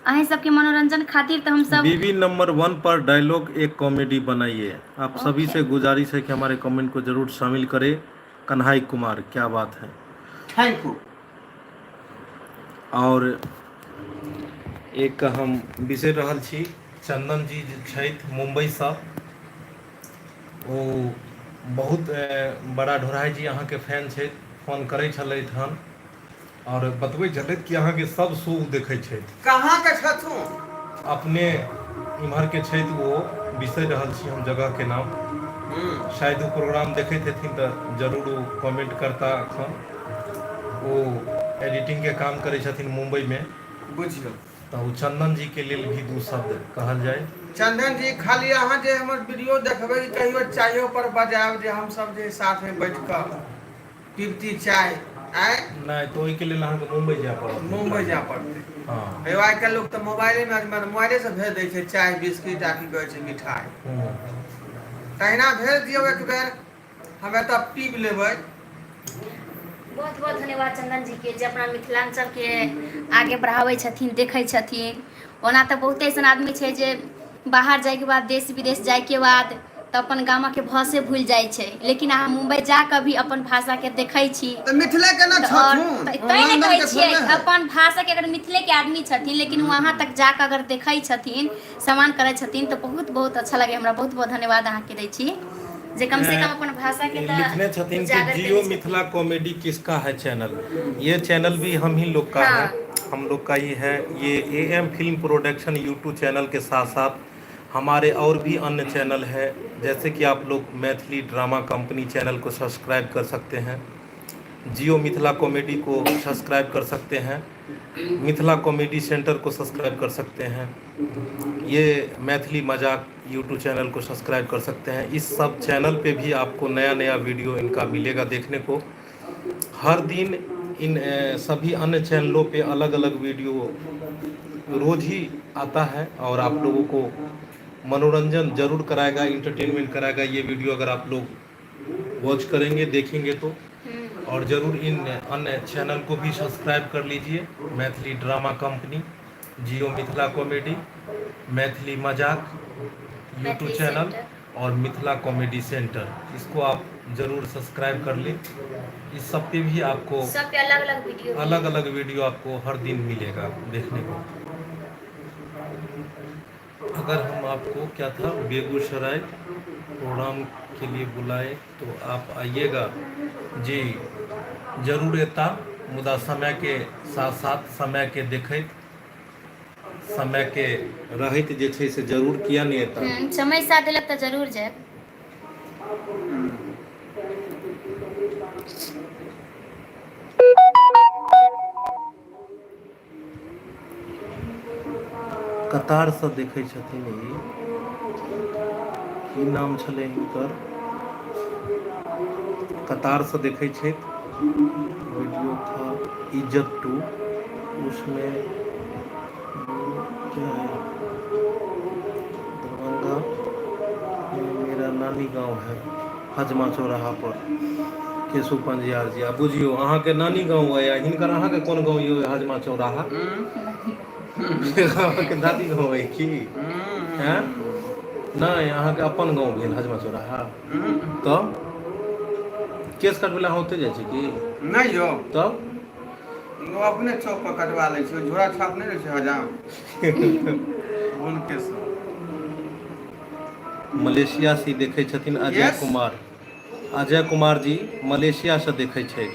अहीं सबके मनोरंजन खातिर तऽ हम सब। बीबी नंबर 1 पर डायलॉग एक कॉमेडी बनाइए। आप सभी से गुजारिश है कि हमारे कमेंट को जरूर शामिल करें। कन्हाई कुमार, क्या बात है। Thank you. और एक हम बिसरि रहल छी, चंदन जी जे छथि मुम्बईसँ, ओ बहुत बड़ा ढोराई जी अहाँके फैन छथि। फोन करै छलथि हन आओर बतबै छलथि कि अहाँके सब शो देखै छथि। कहाँ के छथुन? अपने इम्हरके छथि ओ, बिसरि रहल छी हम जगहके नाम। शायद ओ प्रोग्राम देखैत हेथिन तऽ जरूर ओ कमेंट करता। एखन ओ एडिटिंगके काम करै छथिन मुम्बईमे। बुझियौ। तऽ ओ चंदन जी के लेल भी दू शब्द कहल जाय। चंदन जी, खाली अहाँ जे हमर वीडियो देखबै, कहियो चायो पर बजायब जे हमसब जे साथमे बैठ कऽ पीबती चाय आय। नहि तऽ ओहिके लेल अहाँके मुम्बई जाय पड़त। मुम्बई जाय पड़तै। हँ। हेयो, आइ काल्हि लोक तऽ मोबाइलेमे मोबाइलेसँ भेज दै छै चाय, बिस्किट आ की कहै छै मिठाई। तहिना भेज दियौ एक बेर, हम एतऽ पीब लेबै। बहुत बहुत धन्यवाद चंदन जी के, जे अपना मिथिलांचल के आगे बढ़ाबै छथिन, देखै छथिन। ओना तऽ बहुते अइसन आदमी छै जे बाहर जाइके बाद, देश विदेश जाइके बाद तऽ अपन गामके भाषे भूलि जाइ छै, लेकिन अहाँ मुम्बई जा कऽ भी अपन भाषाके देखै छी। तऽ मिथिले के ने तऽ आओर छथुन। तैं ने लंदन कहै के छियै। थोड़े है। अपन भाषाके अगर मिथिलेके आदमी छथिन, लेकिन वहाँ तक जाकऽ अगर देखै छथिन, सम्मान करै छथिन, तऽ बहुत बहुत अच्छा लगै हमरा। बहुत बहुत धन्यवाद अहाँके दै छी जे कम से कम अपन भाषाके तऽ लिखने छथिन कि उजागर जियो केने छथिन। मिथिला कॉमेडी किसका है चैनल? ये चैनल भी हम ही लोग का है। हम लोग का ही है ये। A M film production YouTube channel के साथ साथ हमारे और भी अन्य चैनल है, जैसे कि आप लोग मैथिली ड्रामा कंपनी चैनल को सब्सक्राइब कर सकते हैं, जियो मिथिला कॉमेडी को सब्सक्राइब कर सकते हैं, मिथिला कॉमेडी सेंटर को सब्सक्राइब कर सकते हैं, ये मैथिली मजाक यूट्यूब चैनल को सब्सक्राइब कर सकते हैं। इस सब चैनल पे भी आपको नया नया वीडियो इनका मिलेगा देखने को हर दिन। इन सभी अन्य चैनलों पे अलग अलग वीडियो रोज ही आता है और आप लोगों को मनोरंजन जरूर कराएगा, इंटरटेनमेंट कराएगा ये वीडियो अगर आप लोग वॉच करेंगे, देखेंगे तो। और ज़रूर इन अन्य चैनल को भी सब्सक्राइब कर लीजिए: Maithili drama company, Jio Mithila comedy, Maithili मजाक यूट्यूब मैथिली चैनल सेंटर। और मिथिला कॉमेडी सेंटर। इसको आप ज़रूर सब्सक्राइब कर लें। इस सब पे भी आपको सब पे अलग अलग वीडियो। अलग अलग वीडियो आपको हर दिन मिलेगा देखने को। अगर हम आपको, क्या था, बेगूसराय प्रोग्राम के लिए बुलाए तो आप आइएगा? जी जरूर एता, मुदा समय के साथ साथ, समय के देखैत, समय के रहैत जे छै से जरूर, किया नहि एता। समय साथ देलक तऽ जरूर जायब। कतारसँ देखै छथिन ई, की नाम छलै हिनकर, कतारसँ देखै छथि। वीडियो था इज्जत 2, उसमें क्या है, दरभंगा में मेरा नानी गाँव है, हजमा चौराहा पर। केशव पंजियार जी, आ बुझियौ अहाँके नानी गाँव अइ आ हिनकर अहाँके कोन गाँव यौ? हजमा चौराहा अहाँके दादी गाँव अइ की? हैं, नहि, अहाँके अपन गाँव भेल हजमा चौराहा? तब केस कटबै लए अहाँ ओतहि जाइ छी की? नहि यौ। तब? ओ अपने चौक पर कटवा लै छै। झोरा छाप नहि रहै छै हजाम हुनके सब। मलेशिया से देखै छथिन Ajay Yes. Kumar. Ajay Kumar ji Malaysia से देखै छथि।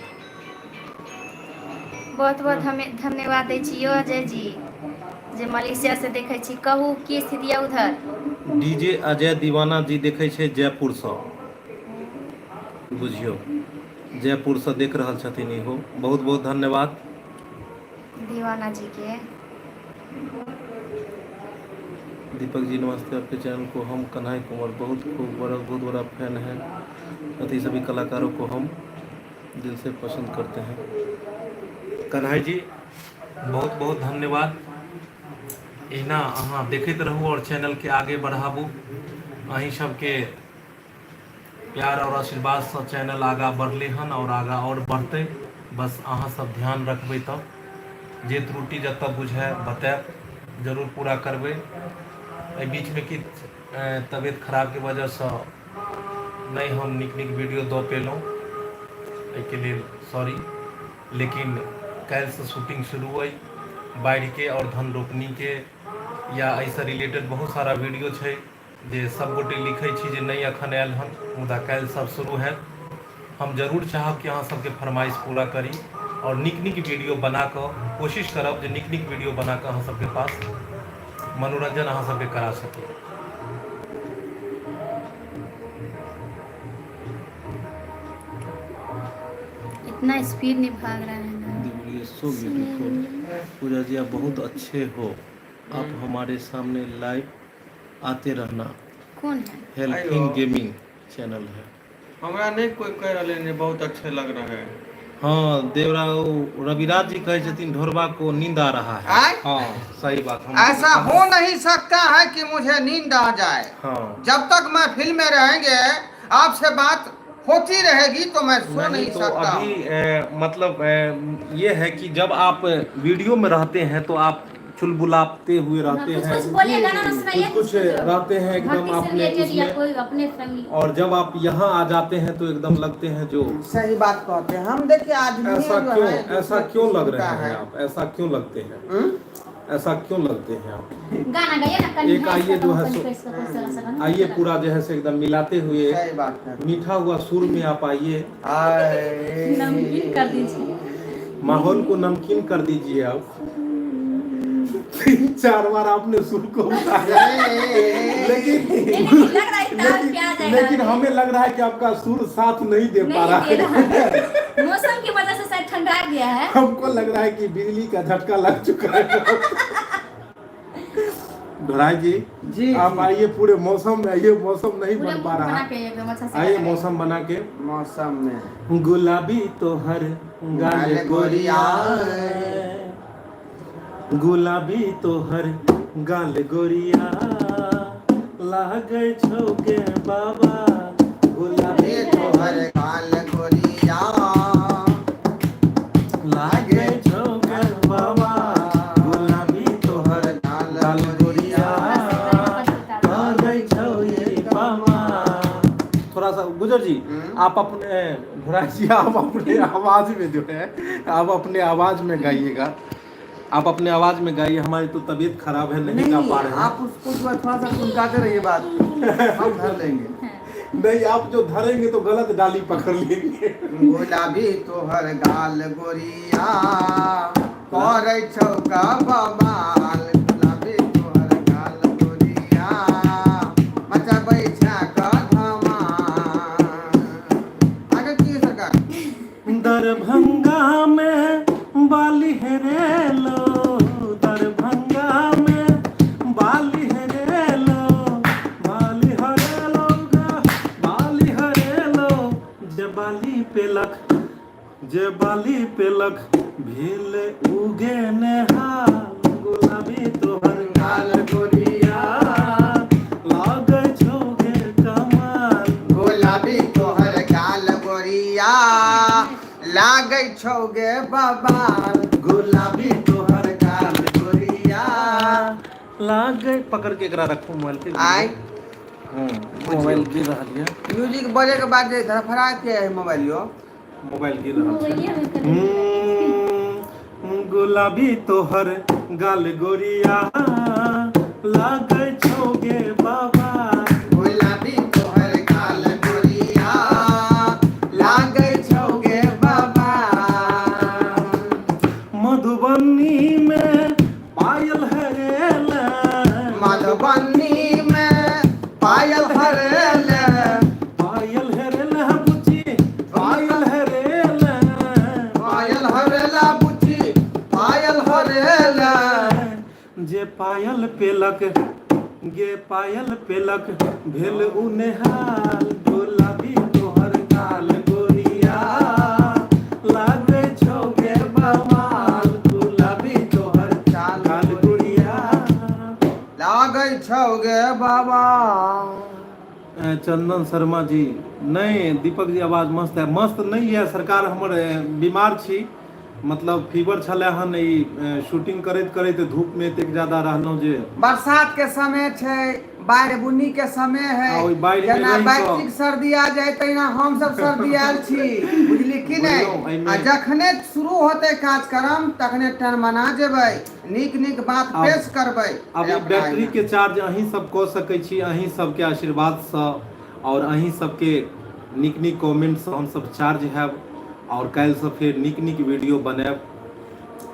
बहुत बहुत हमें धन्यवाद दै छी यौ अजय जी जे मलेशिया से देखै छी। कहू की स्थिति है उधर? डीजे अजय दीवाना जी देखै छै जयपुरसँ, बुझियौ जयपुरसँ देख रहल छथिन इहो, बहुत बहुत धन्यवाद दीवाना जी के। दीपक जी नमस्ते, आपके चैनल को हम कन्हई कुमार बहुत खूब बड़ा बहुत बड़ा फैन है, साथ ही सभी कलाकारों को हम दिल से पसंद करते हैं। कन्हई जी बहुत बहुत धन्यवाद। एहिना अहाँ देखैत रहू और चैनल के आगे बढ़ाबू। अहीं सबके प्यार और आशीर्वाद से चैनल आगा बढ़ले हन और आगा और बढ़तै। बस अहाँ सब ध्यान रखबै तब जे त्रुटि जतऽ बुझाय बतायब, जरूर पूरा करबै। एहि बीचमे किछु तबियत खराबके वजहसँ नहि हम नीक नीक वीडियो दऽ पेलहुँ, एहिके लेल सॉरी। लेकिन काल्हिसँ शूटिंग शुरू अइ बाढ़िके आओर धन रोपनीके या एहिसँ रिलेटेड बहुत सारा वीडियो छै जे सब गोटे लिखै छी जे नहि एखन आयल हन, मुदा काल्हि सब शुरू हैत। हम जरूर चाहब कि अहाँ सबके फरमाइश पूरा करी और नीक नीक वीडियो बना कऽ कोशिश करब जे नीक नीक वीडियो बना कऽ अहाँ सबके पास मनोरंजन अहाँ सबके करा सकी। इतना स्पीड नहीं भाग रहा है ना। सो ब्यूटीफुल पूजा जी, आप बहुत अच्छे हो, आप हमारे सामने लाइव आते रहना। कौन है? हेल्पिंग गेमिंग चैनल है। हमरा नहीं कोई कह रहले ने बहुत अच्छे लग रहे हैं। हाँ देवराव रविराज जी कहे छथिन ढोरबा को नींद आ रहा है। आय? हाँ सही बात। हम ऐसा हो नहीं सकता है कि मुझे नींद आ जाए। हाँ जब तक मैं फिल्म में रहेंगे आपसे बात होती रहेगी तो मैं सो नहीं तो सकता। अभी मतलब ये है कि जब आप वीडियो में रहते हैं तो आप चुलबुलाते हुए रहते कुछ हैं, कुछ बोलिए, गाना ना सुनाइए, कुछ कुछ रहते हैं एकदम भक्ति से अपने रिलेटेड या उसमें, कोई अपने फैमिली। और जब आप यहाँ आ जाते हैं तो एकदम लगते हैं जो सही बात कहते हैं हम। देखिए आदमी ऐसा जो क्यों, है, ऐसा क्यों लग दूसरे रहे किस्म का हैं है। आप, ऐसा क्यों लगते हैं, हम्म? ऐसा क्यों लगते हैं आप? गाना गाइए ना कहीं, एक आइए जो है सो- सो आइए पूरा जो है से एकदम मिलाते हुए सही बात है। मीठा हुआ सुर में आप आइए, आए। नमकीन कर दीजिए माहौल को नमकीन कर दीजिए आप। 3-4 बार आपने सुर को उठाया, लेकिन नहीं, लग रहा है तार पे आ जाएगा। लेकिन हमें लग रहा है कि आपका सुर साथ नहीं दे पा रहा नहीं दे है। रहा है, मौसम की वजह से शायद ठंडा गया है। हमको लग रहा है कि बिजली का झटका लग चुका है। धोराई जी जी, आप जी। आइए पूरे मौसम में आइए, मौसम नहीं पूरे बन पा रहा बना है, के एकदम अच्छा से आइए गाना मौसम बना के। मौसम में गुलाबी तोहर गाल गोरिया, गुलाबी तोहर गाल गोरिया, लागै छौ गे बाबा गुलाबी ये तोहर गाल गोरिया, लागै छौ गे बाबा गुलाबी तोहर गाल गाल गोरिया, लागै छौ ये बाबा। थोड़ा सा गुजर जी आप अपने घोड़ा जी आप अपने आवाज में जो है आप अपने आवाज में गाइएगा, आप अपने आवाज में गाइए। हमारी तो तबीयत खराब है, नहीं गा पा रहे हैं। आप उसको जो है थोड़ा सा सुनकाते रहिए बात, हम धर लेंगे। नहीं आप जो धरेंगे तो गलत डाली पकड़ लेंगे। गुलाबी तोहर गाल गोरिया, करै छौ का बबाल, गुलाबी तोहर गाल गोरिया, मचबै छा का धमाल। आगे की है सरकार? दरभंगा में बाली हेरेलो, दरभंगा में बाली हेरेलो, बाली हरेलो गा, बाली हरेलो, जे बाली पेलक, जे बाली पेलक भेल उगे नेहाल, गुलाबी तोहर गाल गोरिया, लागै छौ गे कमाल, गुलाबी तोहर गाल गोरिया, लागै छौ गे बबाल, गुलाबी तोहर गाल गोरिया। लागै। पकड़ के एकरा रखू मोबाइल के। आय मोबाइल गिर रहल ये। म्यूजिक बजे के बाद जे धड़फड़ा के है मोबाइल यो, मोबाइल गिर रहल छै। मोबाइल में कर गुलाबी तोहर गाल गोरिया, लागै छौ गे बाबा, गुलाबी पेलक गे पायल पेलक भेल उ नेहाल गुलाबी तोहर गाल गोरिया लागै छौ गे बवाल गुलाबी तोहर चाल गाल गोरिया लागै छौ गे बाबा। चंदन शर्मा जी नहीं, दीपक जी आवाज मस्त है। मस्त नहीं है सरकार, हमर बीमार छी, मतलब फीवर छलै हन। ई शूटिंग करैत करैत धूप में एतेक ज्यादा रहलहुँ जे बरसात के समय छै, बाढ़ि बुन्नी के समय है। आ ओहि बाढ़ि मे जेना रहि कऽ बैट्रिक सर्दी आ जाय तहिना हम सब सर्दी आयल छी, बुझली कि नहि? बुझलहुँ एहिमे आ जखने शुरू होते कार्यक्रम तखने टनमना जेबै, नीक नीक बात आब पेश करबै। आब ई अपना बैटरी एहिना के चार्ज अहीं सब कऽ सकै छी, अहीं सबके आशीर्वादसँ आओर अहीं सबके नीक नीक कमेंटसँ हमसब चार्ज हैब आओर काल्हिसँ फेर नीक नीक वीडियो बनायब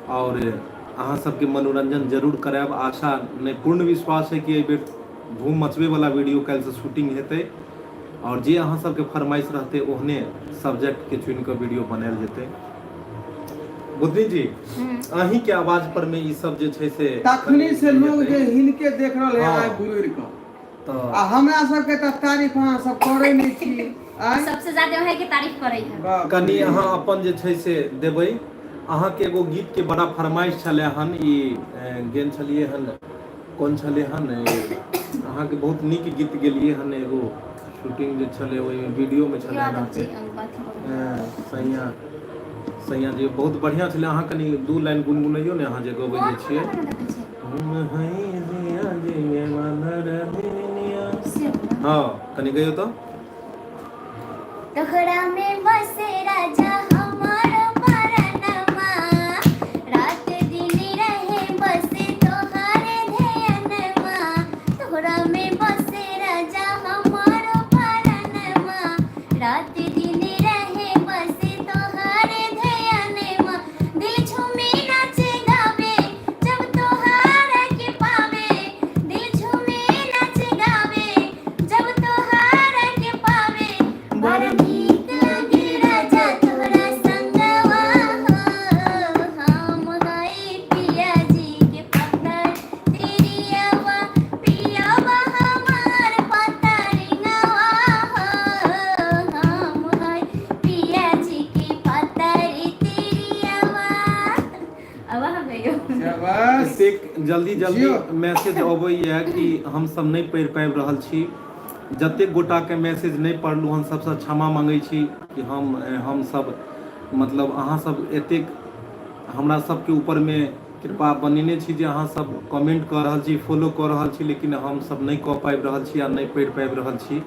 आओर अहाँ सबके मनोरंजन जरूर करायब। आशा नहि, पूर्ण विश्वास है कि एहि बेर धूम मचबे वाला वीडियो काल्हिसँ शूटिंग हेतै आओर जे अहाँ सबके फरमाइश रहतै ओहने सब्जेक्ट के चुनि कऽ वीडियो बनायल जेतै। बुधनी जी, अहीं के आवाज पर में ई सब जे छै से तखनी कनि से लोग हेतै। जे हिनके देख रहल है हँ आँखि गुड़ि कऽ तऽ आ हमरा सबके तऽ तारीफ अहाँ सब करै नहि छी आँय। सबसे ज्यादा वही के तारीफ करै है। बाप कनि रे। अहाँ अपन जे छै से देबै। अहाँके एगो गीतके बड़ा फरमाइश छलै हन, ई गेल छलियै हन, कोन छलै हन ई, अहाँके बहुत नीक गीत गेलियै हन, एगो शूटिंग जे छलै ओहिमे वीडियोमे छलै हन यादव जी अहाँके सैया सैया जी, बहुत बढ़िआँ छलै। अहाँ कनि दू लाइन गुनगुनैयौ ने, अहाँ जे गबै जे कोन छियै। वाला गाना देखै छै? से वाला? हँ, कनि गैयौ तऽ। तोहरा में बसे राजा हमार परनमा, रात दिन रहे बस तोहारे ध्यानमा। तोहरा में बसे राजा हमार परनमा, रात दिन रहे बस तोहारे ध्यानमा। दिल झूमे नाचे गावे जब तोहारा के पावे, दिल झूमे नाचे गावे जब तोहारा के पावे। बड़ नीक लागे राजा तोहरा संगवा हो, हम हई पिया जी के पतर तिरियावा, पियावा हमार पतरिंगवा हो, हम हई पिया जी के पतर तिरियावा। अब अहाँ कहियौ। शाबाश। एतेक जल्दी जल्दी जियो। मैसेज अबैए कि हमसब नहि पढ़ि पाबि रहल छी। जतेक गोटाके मैसेज नहि पढ़लहुँ हन सबसँ क्षमा माँगै छी कि हम हमसब मतलब अहाँ सब एतेक हमरा सबके ऊपरमे कृपा बनेने छी जे अहाँ सब कमेंट कऽ रहल छी, फॉलो कऽ रहल छी, लेकिन हमसब नहि कऽ पाबि रहल छी आ नहि पढ़ि पाबि रहल छी।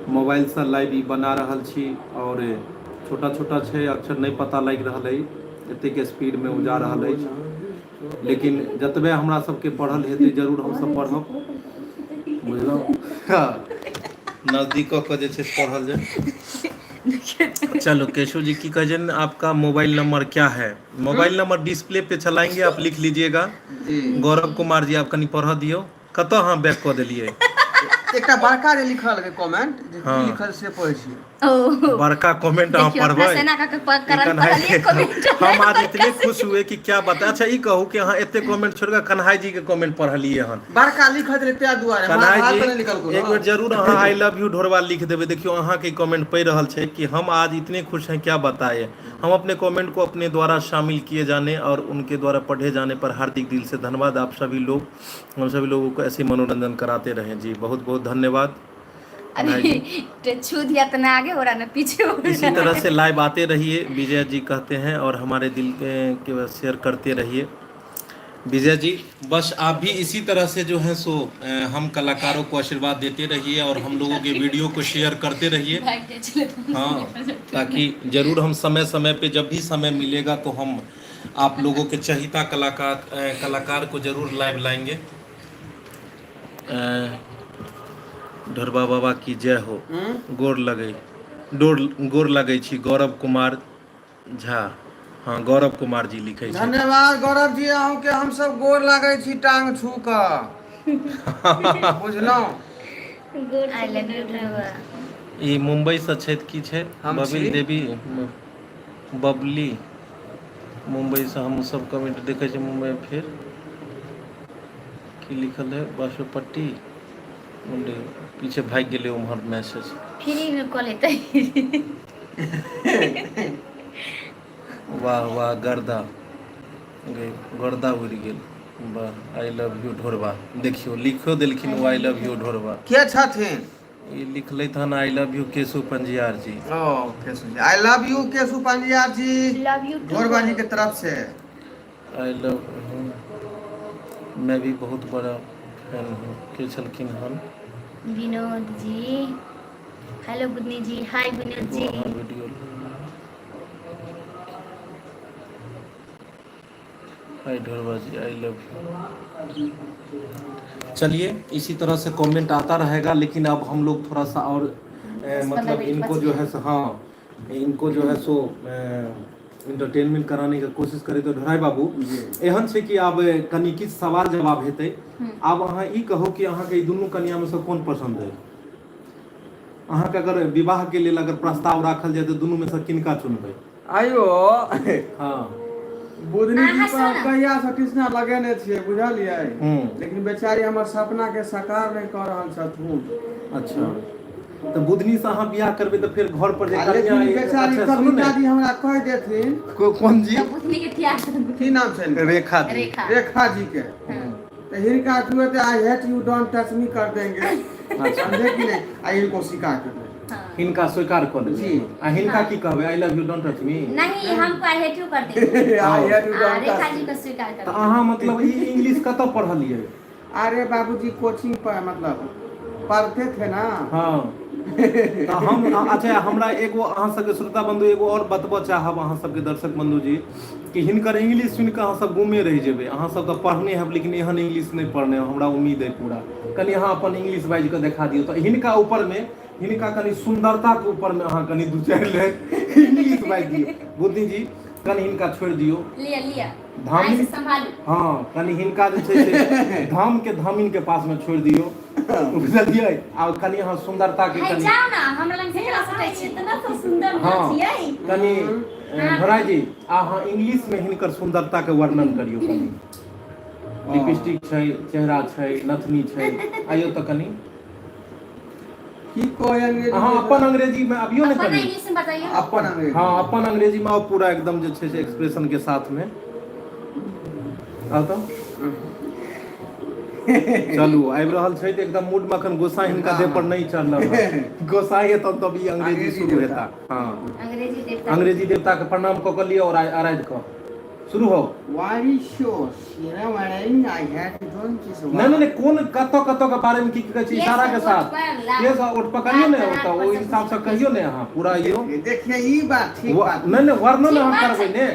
मोबाइलसँ लाइव ई बना रहल छी आओर छोटा छोटा छै अक्षर, नहि पता लागि रहल अइ, एतेक स्पीडमे ओ जा रहल अछि, लेकिन जतबे हमरा सबके पढ़ल हेतै जरूर हमसब पढ़ब, बुझलहुँ? नजदीक कऽ कऽ जे छै से पढ़ल जाय। चलो केशव जी की कहै छै, आपका मोबाइल नंबर क्या है? मोबाइल नंबर डिस्प्ले पे चलाएंगे, आप लिख लीजिएगा। जी। गौरव कुमार जी, आप कनि पढ़ऽ दियौ। कतऽ अहाँ बैक कऽ देलियै? एकटा बड़का जे लिखल के कमेंट जे की लिखल से पढ़ै छी। ओ बड़का कमेंट अहाँ देखियौ अपना पढ़बै? सेना का ई करण कन्हाइ पढ़लियै कमेंट। हम आज इतने खुश हुए कि क्या बता। अच्छा ई कहू कि अहाँ एते कमेंट छोड़ि कऽ कन्हाइ जी के कमेंट पढ़लियै हन? बड़का लिखल छलै ताहि दुआरे हमरा कन्हाइ हाथ जी पर नहि लिखल एक कोनो। बेर जरूर अहाँ I love you ढोरबा लिख देबै। देखियौ अहाँके कमेंट पढ़ि रहल छै कि हम आज इतने खुश हैं क्या बताए, हम अपने कमेंट को अपने द्वारा शामिल किए जाने और उनके द्वारा पढ़े जाने पर हार्दिक दिल से धन्यवाद। आप सभी लोग हम सभी लोगों को ऐसे मनोरंजन कराते रहें जी। बहुत बहुत धन्यवाद कन्हाई अभी जी। छू दिया तो ना आगे हो रहा ना पीछे हो इसी रहा। तरह से लाइव आते रहिए विजय जी कहते हैं और हमारे दिल के शेयर करते रहिए विजय जी। बस आप भी इसी तरह से जो है सो हम कलाकारों को आशीर्वाद देते रहिए और हम लोगों के वीडियो को शेयर करते रहिए। भाग के चले तो। हाँ, ताकि जरूर हम समय समय पे जब भी समय मिलेगा तो हम आप लोगों के चहिता कलाकार कलाकार को जरूर लाइव लाएंगे। ढोरबा बाबा की जय हो। गोर लगै डोर गोर लगै छी गौरव कुमार झा। हाँ, गौरव कुमार जी लिखै छथि। धन्यवाद गौरव जी, अहूँके हमसब गोर लागै छी टांग छू कऽ, बुझलहुँ? I love you ढोरबा। ई मुंबई से छथि की छै? हम बबिल छी। देवी बबली मुंबई से। हम सब कमेंट देखै छी मुंबई। फिर की लिखल है बासोपट्टी मुंडे पीछे भागि गेलै उम्हर मैसेज फ्री में कऽ लेतै वाह वाह गर्दा गे गर्दा उड़ि गेल वाह I love you Dhorba देखियौ लिखो देलखिन ओ I love you Dhorba के छथिन ई लिखलथि हन I love you Keshu Panjiyar ji O Keshu ji I love you Keshu Panjiyar ji love you too Dhorba ji के तरफ से I love मैं भी बहुत बड़ा फैन हूँ के छलखिन हन Vinod ji hello Budni ji hi Vinod ji video hi Dhorba ji I love you चलिए इसी तरह से कमेंट आता रहेगा लेकिन अब हम लोग थोड़ा सा और मतलब इनको जो है सो हाँ इनको जो है सो इंटरटेनमेंट कराने के कोशिश करे तो ढोराई बाबू एहन छै कि आब कनि किछु सवाल जवाब हेतै आब अहाँ ई कहू कि अहाँके ई दुनू कनिया में से कोन पसंद है अहाँके अगर विवाह के लेल अगर प्रस्ताव राखल जाय तऽ दुनू में से किनका चुनबै आइयो हाँ बुधनी जी अहाँ पर हम सुनू। कहिया से टिसना लगेने छियै बुझलियै हम्म। लेकिन बेचारी हमर सपना के साकार नहि कऽ रहल छथुन अच्छा तऽ बुधनी से अहाँ बियाह करबै तऽ फेर घर पर जे आ कनिया लेकिन अइ- बेचारी अच्छा सुनू कविता ने जी हमरा कहि देथिन कोन जी तऽ बुधनी के त्याग की नाम छनि रेखा जी रेखा रेखा जी के हाँ। तऽ हिनका तुरंत I hate you don't touch me कर देंगे अच्छा समझे कि नहीं आ इनको स्वीकार कर लेंगे हाँ। हिनका स्वीकार कऽ लेबै जी। आ हिनका की कहबै I love you don't touch me नहीं हमको I hate you कर देंगे I hate you आ, don't Rekha touch जी को स्वीकार कर तऽ अहाँ मतलब ई इंग्लिश कतऽ पढ़लियै अरे बाबूजी कोचिंग पर मतलब पढ़ते थे ना हाँ तऽ हम अच्छा हमरा एगो अहाँ सबके श्रोता बंधु एगो और बतबऽ चाहब अहाँ सबके दर्शक बंधु जी कि हिनकर इंग्लिश सुनि कऽ अहाँ सब गुमे रहि जेबै अहाँ सब तऽ पढ़ने हैब लेकिन एहन इंग्लिश नहि पढ़ने हैब हमरा उम्मीद अइ पूरा कनि अहाँ अपन इंग्लिश बाजि कऽ देखा दियौ तऽ हिनका ऊपरमे हिनका कनि सुन्दरताके ऊपरमे अहाँ कनि दू चारि लाइन इंग्लिश बाजि दियौ बुद्धि जी कनि हिनका छोड़ि दियौ लिया लिया धामी आइ से संभालू हँ कनि हिनका जे छै से धाम के धामिन के पास में छोड़ि दियौ बुझलियै आ कनि अहाँ सुन्दरता के हे कनि जाओ ना हमरा लग से केना सटै छी इतना तो सुंदर ना हँ छियै कनि भराई जी अहाँ इंग्लिश में हिनकर सुन्दरता के वर्णन करियौ कनि लिपस्टिक छै चेहरा छै नथनी छै आइयो तऽ कनि की कहै अंग्रेजी अहाँ अपन अंग्रेजी में अबियो ने अपन कनि इंग्लिश में बताइए अपन अंग्रेजी हाँ अपन अंग्रेजी में आओ पूरा एकदम जे छै से एक्सप्रेशन के साथ में आउ तऽ चलू आबि रहल छै तऽ एकदम मूड में अखन गोसाई हिनका देह पर नहि चढ़ल हन। गोसाई हेतन तब ई अंग्रेजी अंग्रेजी शुरू देवता। हेता हाँ अंग्रेजी देवता अंग्रेजी देवता के प्रणाम कऽ कऽ लिअ और आराधि कऽ शुरू हो Why show Shirawaring I had don't kiss नहि नहि नहि कोन कतऽ कतऽ के बारे में की की कहै छै केस इशारा के ओठ साथ पर ला- केस ओठ पकड़ियौ ने बात ओतऽ पर ओहि सब हिसाब से कुछ कहियौ ने अहाँ पूरा यौ देखिए ई बात ठीक बात नहि नहि वर्णन ठीक अहाँ बात करबै ने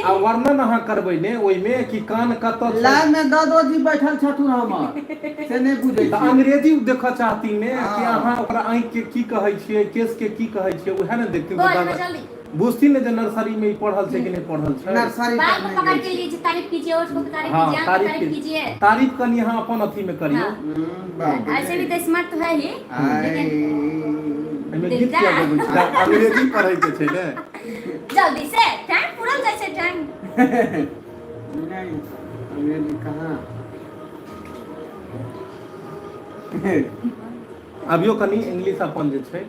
आ वर्णन अहाँ करबै ने ओहिमे कि कान कतऽ छै लाइव में दादो जी बैठल छथुन हमर से नहि बुझै तऽ छियै अंग्रेजी देखऽ चाहती ने कि हाँ। अहाँ ओकरा आँखि के की कहै छियै केस के की कहै छियै उएह ने देखथिन बोल तऽ ना दादा जल्दी बुझथिन ने जे नर्सरी में ई पढ़ल छै कि नहि पढ़ल छै नर्सरी बाल तक को नहि पकड़ गेल के छी। लीजिए तारीफ कीजिए उसको भी तारीफ हाँ कीजिए आँख की तारीफ तारीफ के कीजिए तारीफ कनि अहाँ अपन अथी में करियौ हाँ। बाप रे। ऐसे भी तो स्मार्ट तो है ही आइ एहिमे गीत किया गबै छै अंग्रेजी पढ़ै के छै ने जल्दी से टाइम पूरा जाइ छै टाइम नहि अंग्रेजी कहाँ अभियो कनि इंग्लिश अपन जे छै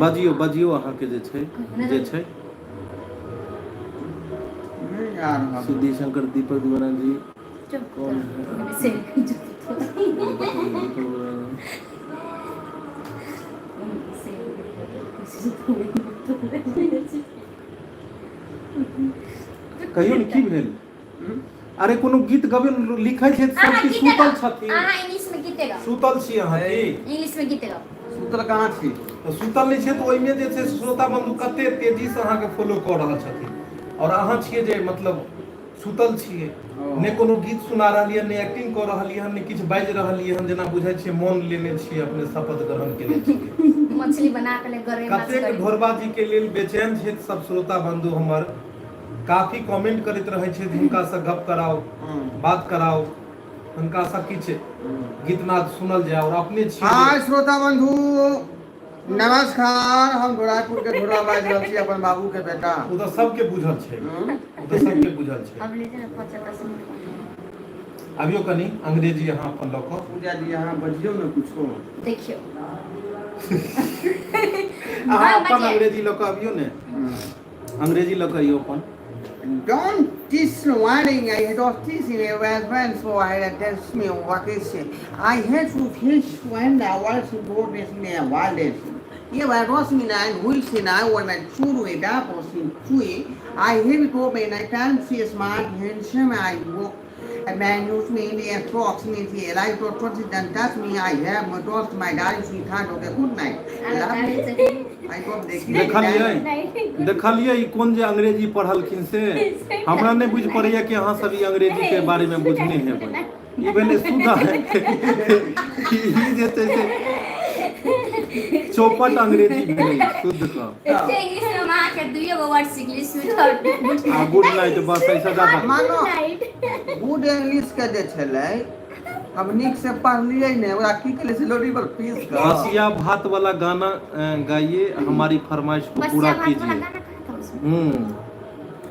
बजियौ बजियौ अहाँके जे छै जे छै नहि आ रहल सिद्धि शंकर दीपक दीवाना जी चुप कौन से कहियौ ने की भेल अरे कोनो गीत गबे लिखै छै सब अहाँ किछु गीते सुतल गाउ छथिन अहाँ इंग्लिश में गीते गाउ सुतल छी अहाँ की इंग्लिश में गीते गाउ सुतल कहाँ छी तऽ सुतल नहि छै तऽ ओहिमे जे छै श्रोता बंधु कते तेजीसँ अहाँके फॉलो कऽ रहल छथिन आओर अहाँ छियै जे मतलब सुतल छियै नहि कोनो गीत सुना रहलियै नहि एक्टिंग कऽ रहलियै हन नहि किछु बाजि रहलियै हन जेना बुझाइ छियै मौन लेने छियै अपने शपथ ग्रहण केने छियै मछली बना के ले गरई माछ कतेक करी ढोरबा जी के लेल बेचैन छथि सब श्रोता बंधु हमर काफी कमेंट करैत रहै छथि हुनकासँ गप कराउ बात कराउ हुनकासँ किछु गीतनाद सुनल जाय आओर अपने छी हाय श्रोता बंधु नमस्कार हम गोरापुर के ढोरा बाजि रहल छी अपन बाबू के बेटा ओ तऽ सबके बुझल छै ओ तऽ सबके बुझल छै अब ले जाना 5 10 मिनट। अबियौ कनि अंग्रेजी अहाँ अपन लऽ कऽ। पूजा जी अहाँ बजियौ ने कुछो। देखियौ। अहाँ अपन अंग्रेजी लऽ कऽ अबियौ ने, अंग्रेजी लऽ कऽ अइयौ अपन। Don't this warning I had of this in a when so I had this me what is I had to fish when I was go this me a wild ये was me nine who is in I was my true way that was in true I have go when I can see smart handsome I walk a man use me in the frocks me the life to touch it and touch me I have my toast my darling sweetheart okay good night I got देखी। देखलियै? नहीं। देखलियै ई कोन जे अंग्रेजी पढ़लखिन से हमरा नहि बुझि पड़ैया कि अहाँ सब ई अंग्रेजी के बारे मे बुझने हेबै। ई भेलै शुद्ध, ई जे छै से चौपट अंग्रेजी भेलै शुद्ध क। एते इंग्लिश में हम अहाँके दुइयो गो वर्ड सीखली, स्वीट हार्ट आ गुड नाइट, बस ऐसा ज्यादा। मानो नाइट। गुड इंग्लिश के जे छलै हम नीक से पढ़लियै ने, ओकरा की केलियै सिलौटी पर पीस कऽ। बसिया भात वाला गाना गाइए, हमारी फरमाइश को पूरा बसिया भात वाला कीजिए। गाना कहाँ था उसमें?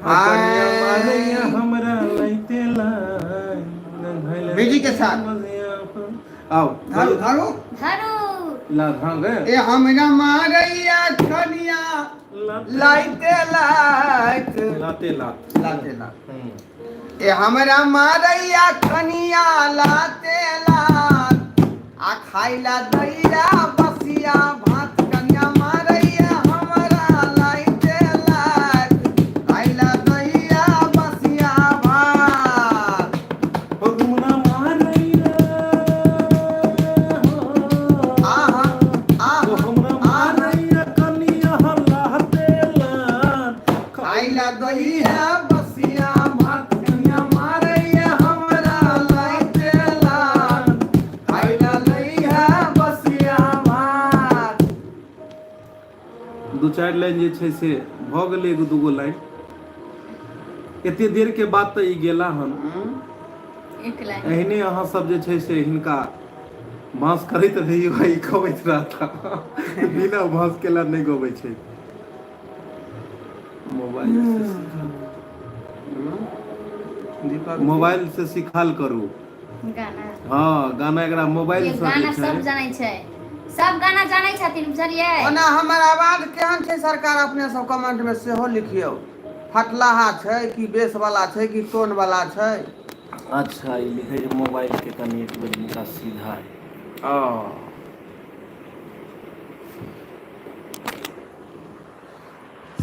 कनिया मारैया हमरा लैते लाई। म्यूजिक के साथ। आओ। धरू धरू। धरू। ला हाँ गए। ए हमरा मारैया कनिया लाइते लाइत लाते लात। लाते लात। ए हमरा मारैया कनिया लाते लात आ खाइला दैया बसिया भात, कनिया मारैया हमरा लाइते लात खाइला दैया बसिया भात। हमरा मारैया आहा ओ आहा हमरा मारैया कनिया लाते लात खाइला दैया बसिया भात, कनिया मारैया हमरा लाइते लात खाइला दैया बसिया भात। दू चारि लाइन जे छै से भऽ गेलै, एगो दूगो लाइन। एते देर के बाद तऽ ई गेला हन। एक लाइन। एहने अहाँ सब जे छै से हिनका बाँस करैत रहियौ, ई गबैत रहता, बिना बाँस केला नहि गबै छै। मोबाइल से सिखाल, दीपक मोबाइल से सिखाल करू। गाना? हँ, गाना एकरा मोबाइल ये से गाना जे सब छै। जानै छै, सब गाना जानै छथिन, बुझलियै? ओना हमर आवाज केहन छै सरकार, अपने सब कमेंट में सेहो लिखियौ। फटलाहा छै कि बेस वाला छै कि टोन वाला छै? अच्छा, ई लिखै छै मोबाइल के कनि एक बेर हिनका सीधा आ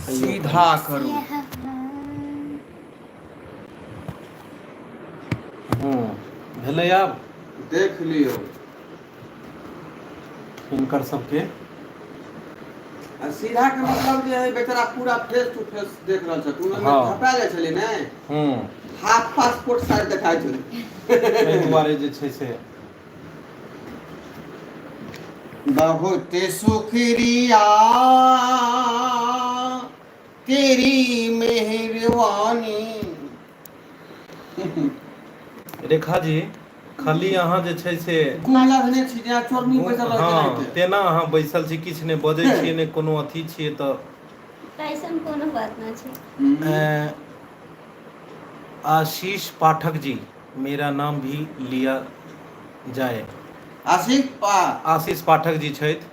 सीधा करू। भेलै आब। देख लियौ। हिनकर सबके आ सीधा के मतलब जे है बेचारा पूरा फेस टू फेस देख रहल छै। झपा जाइ छलै ने, हाफ पासपोर्ट साइज देखाइ छलै। एहि दुआरे जे छै से बहुत शुक्रिया तेरी मेहरबानी। रेखा जी, खाली अहाँ जे छै से गुम लगने छी जेना चोरनी बैसल रहै तेनाहिते। तेना अहाँ बैसल छी, किछु नहि बजै छियै, नहि कोनो अथी छियै तऽ। ऐसन कोनो बात ना छै। आशीष पाठक जी, मेरा नाम भी लिया जाए। आशीष पा आशीष पाठक जी छथि।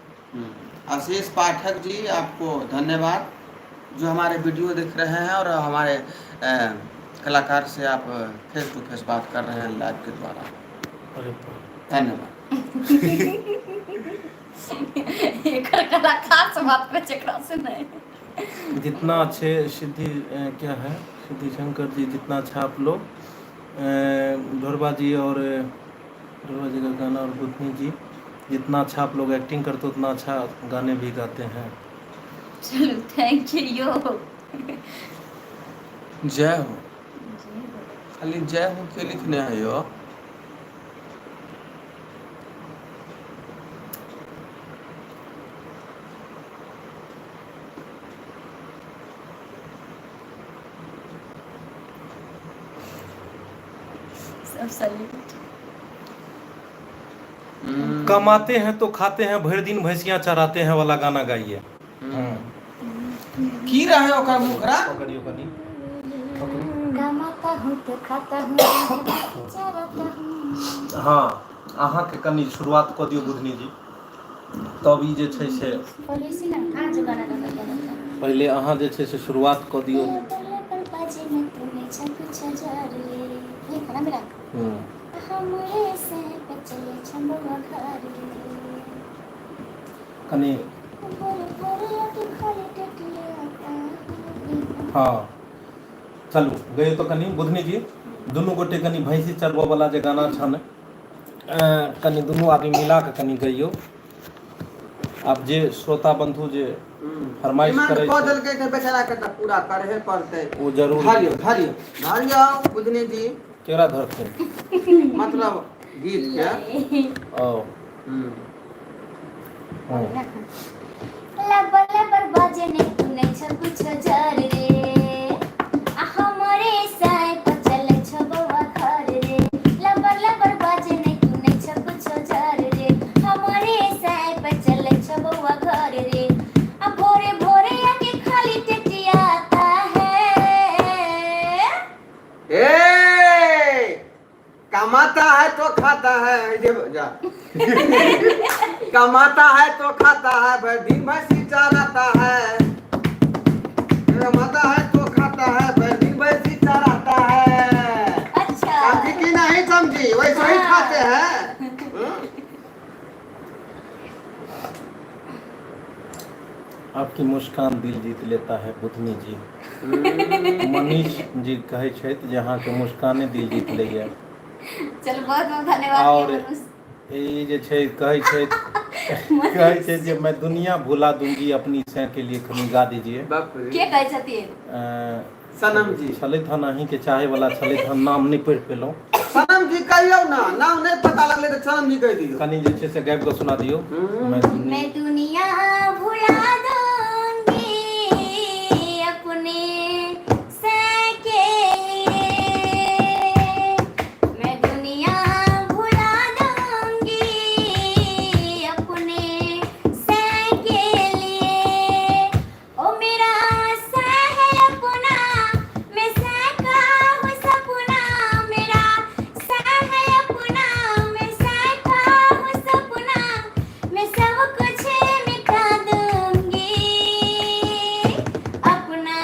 आशीष पाठक जी, आपको धन्यवाद जो हमारे वीडियो देख रहे हैं और हमारे कलाकार से आप फेस टू फेस बात कर रहे हैं लाइव के द्वारा। अरे बाप। धन्यवाद। एकर कलाकार से बात करै छै, एकरा से नहि। जितना अच्छे सिद्धि क्या है, सिद्धि शंकर जी, जितना अच्छा आप लोग ढोरबा जी और ढोरबा जी का गाना और बुधनी जी, जितना अच्छा आप लोग एक्टिंग करते हो उतना अच्छा गाने भी गाते हैं। चलू, thank you yo. जय हो, खाली जय हो के लिखने है यो। सब सल्यूट। कमाते हैं तो खाते हैं, भर दिन भैंसियां चराते हैं वाला गाना गाइए। की रहे ओकर मुखरा? पकड़ियो कनी, पकड़ू। कमाता हूँ तो खाता हूँ चराता हूँ। हँ, अहाँके कनि शुरुआत कऽ दियौ बुधनी जी, तब ई जे छै से पहिले इसी ना कहाँ जो गाना गाता था। पहिले अहाँ जे छै से शुरुआत कऽ दियौ। लबर बाजे में तूने छक छजार रे, ये था ना मेरा। हमरे से पे चले छंबवा घर रे। कनि भोर भोर आके खाली टटिया। हँ, चलू गइयो तऽ कनि बुधनी जी, दुनू गोटे कनि भैंसी चरबऽ वाला जे गाना छनि, कनि दुनू आदमी मिला कऽ कनि गइयौ। आब जे श्रोता बन्धु जे फरमाइश डिमांड करै कऽ छै देलकै तऽ बेचारा के तऽ पूरा करहे पड़तै। ओ जरूर। धरियौ धरियौ धरियौ बुधनी जी। केकरा धरथिन? मतलब गीत के। ओ हँ। लबर लबर बाजे ने तू नै छ कुछ जर रे, आ हमरे साय पर चले छ बौआ घर रे। लबर लबर बाजे ने तू नै छ कुछ जर रे, हमरे साय पर चले छ बौआ घर रे। आ भोरे भोरे आके खाली टेटियाता है। ए कमाता है तो खाता है, जे जा कमाता है तो खाता है, भर दिन भैंसी चराता है। कमाता है तो खाता है, भर दिन भैंसी चराता है। अच्छा। समझी कि नहीं समझी? वैसे ही खाते हैं। आपकी मुस्कान दिल जीत लेता है बुधनी जी। मनीष जी कहै छथि जे अहाँके मुस्काने दिल जीत लैए। चलो, बहुत बहुत धन्यवाद। और मनुष। ई जे छै कहै छै जे मैं दुनिया भुला दूंगी अपनी सै के लिए, कनि गा दीजिए। बाप रे। के कहै छथिन? सनम जी। छलथि हन, अहीँके चाहे वाला छलथि हन, नाम नहि पढ़ि पेलहुँ। सनम जी कहियौ ना, नाम नहि पता लगलै तऽ सनम जी कहि दियौ। कनि जे छै से गाबि कऽ सुना दियौ। मैं दुनिया मैं दुनिया भुला दूंगी अपने सै के लिए, मैं दुनिया भुला दूंगी अपने सै के लिए। ओ मेरा सै है अपना, मैं सै का हूँ सपना। मेरा सै है अपना, मैं सै का हूँ सपना। मैं सब कुछ मिटा दूंगी अपना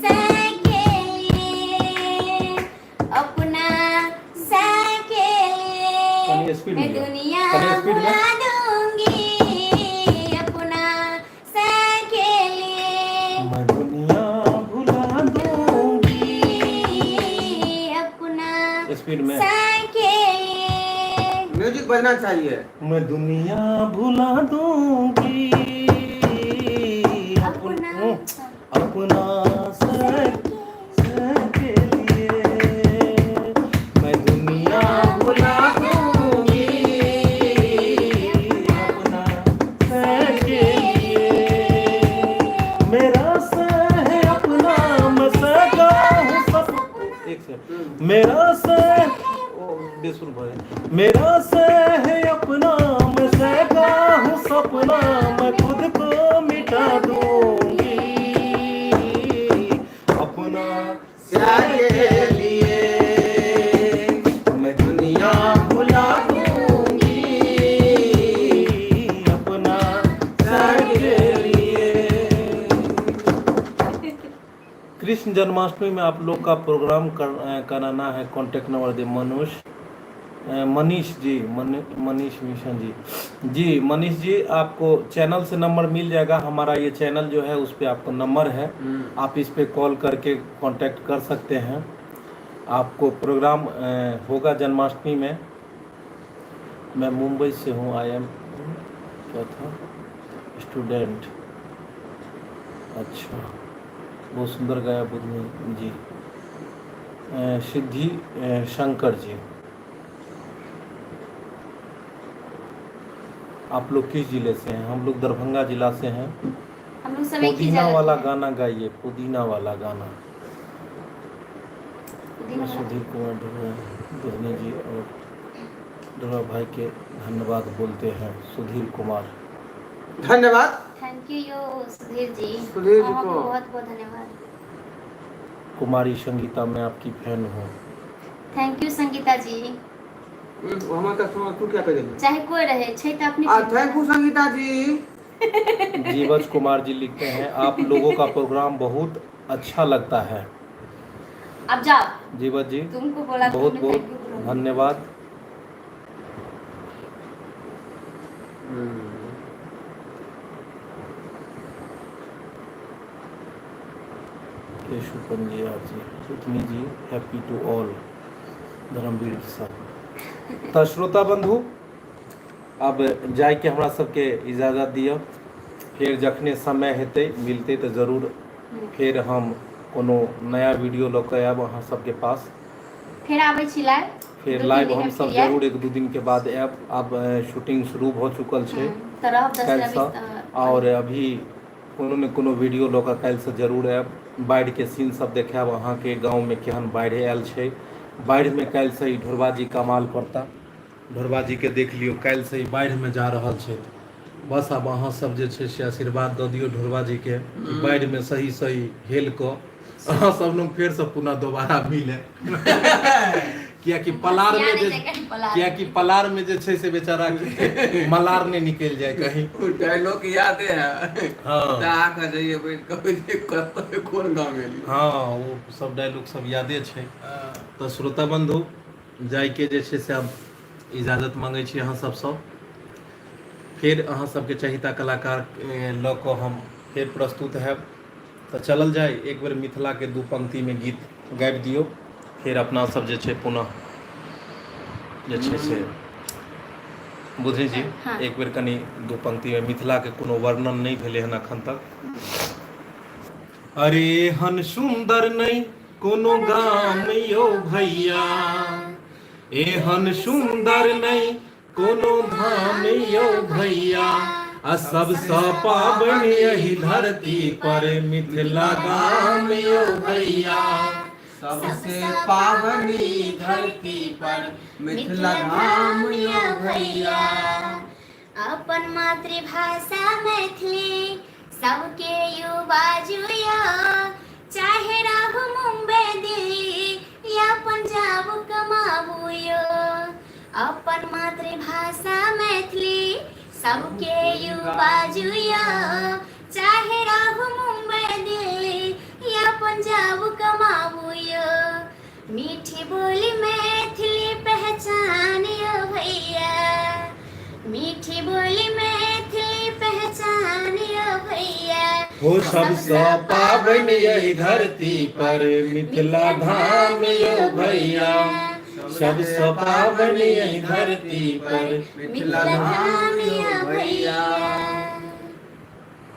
सै के लिए, अपना सै के कनि लिए। स्पीड मैं में लिअ। दुनिया कनि स्पीड में। भुला दूंगी अपना सै के लिए। मैं दुनिया भुला दूंगी अपना स्पीड में। सै के लिए। म्यूजिक बजना चाहिए। मैं दुनिया भुला दूंगी अपना अपना सै सै के लिए, मैं दुनिया भुला दूंगी अपना सै के लिए। मेरा सै है अपना, मैं सै का हूँ सब एक से मेरा सै ओ बेसुर भऽ गेल। मेरा सै है अपना, मैं सै का हूँ सपना। मैं खुद को मिटा दूंगी अपना सै के लिए, मैं दुनिया भुला दूंगी अपना सै के लिए। कृष्ण जन्माष्टमी में आप लोग का प्रोग्राम कराना है, कांटेक्ट नंबर दे। मनुष मनीष जी, मनीष मिशन जी, जी मनीष जी, आपको चैनल से नंबर मिल जाएगा। हमारा ये चैनल जो है उस पर आपको नंबर है, आप इस पे कॉल करके कांटेक्ट कर सकते हैं। आपको प्रोग्राम होगा जन्माष्टमी में। मैं मुंबई से हूँ, I am क्या था, स्टूडेंट। अच्छा, बहुत सुंदर गाया बुधनी जी। सिद्धि शंकर जी, आप लोग किस जिले से हैं? हम लोग दरभंगा जिला से हैं। हम लोग सब एक ही पुदीना जगह वाला के हैं। गाना गाइए, पुदीना वाला गाना। पुदीना मैं वाला। सुधीर कुमार ढुआ, बुधनी जी और ढुआ भाई के धन्यवाद बोलते हैं सुधीर कुमार। धन्यवाद। Thank you yo Sudhir ji. Sudhir जी अहाँके को। बहुत बहुत धन्यवाद। कुमारी संगीता मैं आपकी फैन हूँ। Thank you Sangeeta जी। हमर कस्टमर तू क्या कह देली? चाहे कोई रहे छै तऽ अपने आ thank you Sangeeta ji. Jeevach Kumar ji लिखते हैं आप लोगों का प्रोग्राम बहुत अच्छा लगता है। अब जाओ। जीवच जी तुमको बोला बहुत तुमने बहुत thank you बोला। धन्यवाद। Keshu Panjiya ji, Putni ji, happy to all, Dharmveer साहब। तऽ श्रोता बंधु आब जाइके हमरा सबके इजाजत दिअ, फेर जखने समय हेतै मिलतै तऽ जरूर फेर हम कोनो नया वीडियो लऽ कऽ आयब अहाँ सबके पास। फेर आबै छी लाइव, फेर दू तीन लाइव दिन हम सब फ्री आयब। जरूर एक दू दिन के बाद आयब। आब शूटिंग शुरू भऽ चुकल छै तऽ रहब 10 या काल्हिसँ, 20 तऽ आओर अभी कोनो ने कोनो वीडियो लऽ कऽ काल्हिसँ जरूर आयब। बाढ़िके सीन सब देखायब अहाँके गाँवमे केहन बाढ़ि आयल छै। बाढ़िमे काल्हिसँ ई ढोरबा जी कमाल करता। ढोरबा जीके देख लियौ काल्हिसँ ई बाढ़िमे जा रहल छथि। बस आब अहाँ सब जे छै से आशीर्वाद दऽ दियौ ढोरबा जीके कि बाढ़िमे सही सही हेल कऽ अहाँ सब लोग फेरसँ पुनः दोबारा मिले, कियाकि पलार में जे कियाकि पलार में जे छै से बेचारा के मलार नहि निकलि जाय कहीं। ओ डायलॉग यादे है। हँ। दहा कऽ जइए बैठ कऽ जे कतऽ कोन गाँव गेलियै। हँ, ओ सब डायलॉग सब यादे छै। तऽ श्रोता बंधु जाइके जे छै से आब इजाजत मांगै छी अहाँ सबसँ। फेर अहाँ सबके चहिता कलाकार लऽ कऽ हम फेर प्रस्तुत हैब। तऽ चलल जाय एक बेर मिथिलाके दू पंक्तिमे गीत गाबि दियौ, फेर अपना सब जे छै पुनः जे छै से बुधनी जी हँ। एक बेर कनि दू पंक्तिमे मिथिलाके कोनो वर्णन नहि भेलै हन एखन तक। अरे हन सुन्दर नहि कोनो गाम यौ भैया, एहन सुन्दर नहि कोनो धाम यौ भैया, आ सबसँ पाबनि एहि धरती पर मिथिला गाम यौ भैया। सबसे पावनी धरती पर मिथिला धाम यौ भैया। अपन मातृभाषा मैथिली सबके यौ बाजू यौ, चाहे रहू मुम्बई दिल्ली या पंजाब कमाबू यौ। अपन मातृभाषा मैथिली सबके यौ बाजू यौ, चाहे रहू मुम्बई दिल्ली या पंजाब कमाबू यौ। मीठी बोली मैथिली पहचान यौ भैया, मीठी बोली मैथिली पहचान यौ भैया। हो सबसँ पाबनि एहि धरती पर मिथिला धाम यौ भैया, सबसँ पाबनि एहि धरती पर मिथिला धाम यौ भैया।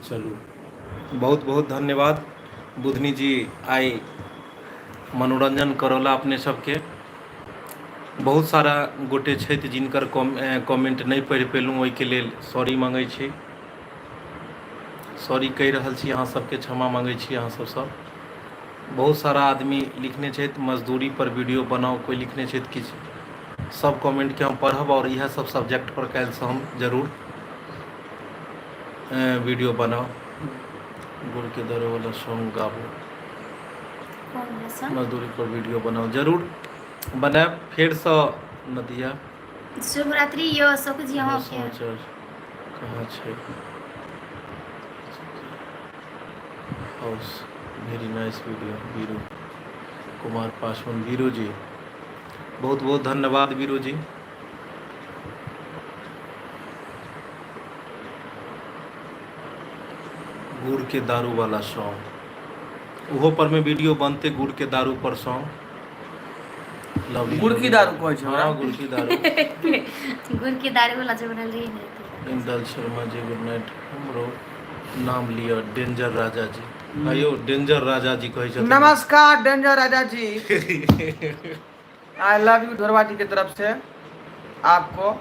चलू बहुत बहुत धन्यवाद बुधनी जी, आइ मनोरंजन करौला अपने सबके। बहुत सारा गोटे छथि जिनकर कमेंट नहि पढ़ि पेलहुँ, ओहिके लेल सॉरी मांगै छी, सॉरी कहि रहल छी अहाँ सबके, क्षमा मांगै छी अहाँ सबसँ। बहुत सारा आदमी लिखने छथि मजदूरी पर वीडियो बनाउ, कोइ लिखने छथि किछु, सब कमेंटके हम पढ़ब आओर इएह सब सब्जेक्ट पर काल्हिसँ हम जरूर वीडियो बनाउ। गुड़ के दरो वाला सॉन्ग गाबू, कोन वाला सॉन्ग? मजदूरी पर वीडियो बनाउ, जरूर बनायब। फेरसँ नदिया शुभरात्रि यौ अशोक जी अहाँके। समाचार कहाँ छै? House very nice video Veeru Kumar Paswan. Veeru ji बहुत बहुत धन्यवाद वीरू जी। गुड़ के दारू वाला सॉन्ग, ओहो पर में वीडियो बनते, गुड़ के दारू पर सॉन्ग। लवली गुड़ की दारू कहै छै ओकरा? हाँ, गुड़ की दारू। गुड़ के दारू वाला जे बनल रही ने। Indal Sharma ji good night. हमरो नाम लिअ डेंजर राजा जी। अयो डेंजर राजा जी कहै छथिन। नमस्कार danger Raja ji, I love you Dhorba ji के तरफ से आपको।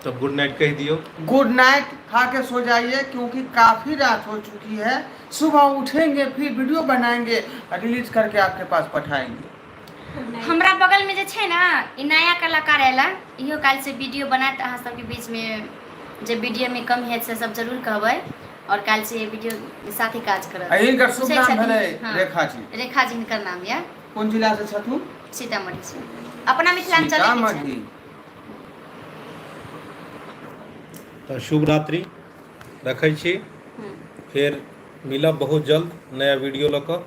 तब गुड नाइट कह दियो। गुड नाइट, खा के सो जाइए क्योंकि काफी रात हो चुकी है। सुबह उठेंगे फिर वीडियो बनाएंगे, रिलीज करके आपके पास पठाएंगे। हमरा बगल में जे छै ने ई नया कलाकार आयल, इहो काल्हि से वीडियो बनायत अहाँ सबके बीच में। जे वीडियो में कम हेत से सब जरूर कहबै। आओर काल्हि से वीडियो के साथे काज करत। आ हिनकर शुभ पूछै नाम छथिन, भेलै हँ, रेखा जी। रेखा जी हिनकर नाम यऽ। कोन जिला से छथुन? सीतामढ़ी से, अपना मिथिलांचल के छै। सीतामढ़ी। तऽ शुभ रात्रि, रखै छी। फेर मिलब बहुत जल्द नया वीडियो लऽ कऽ।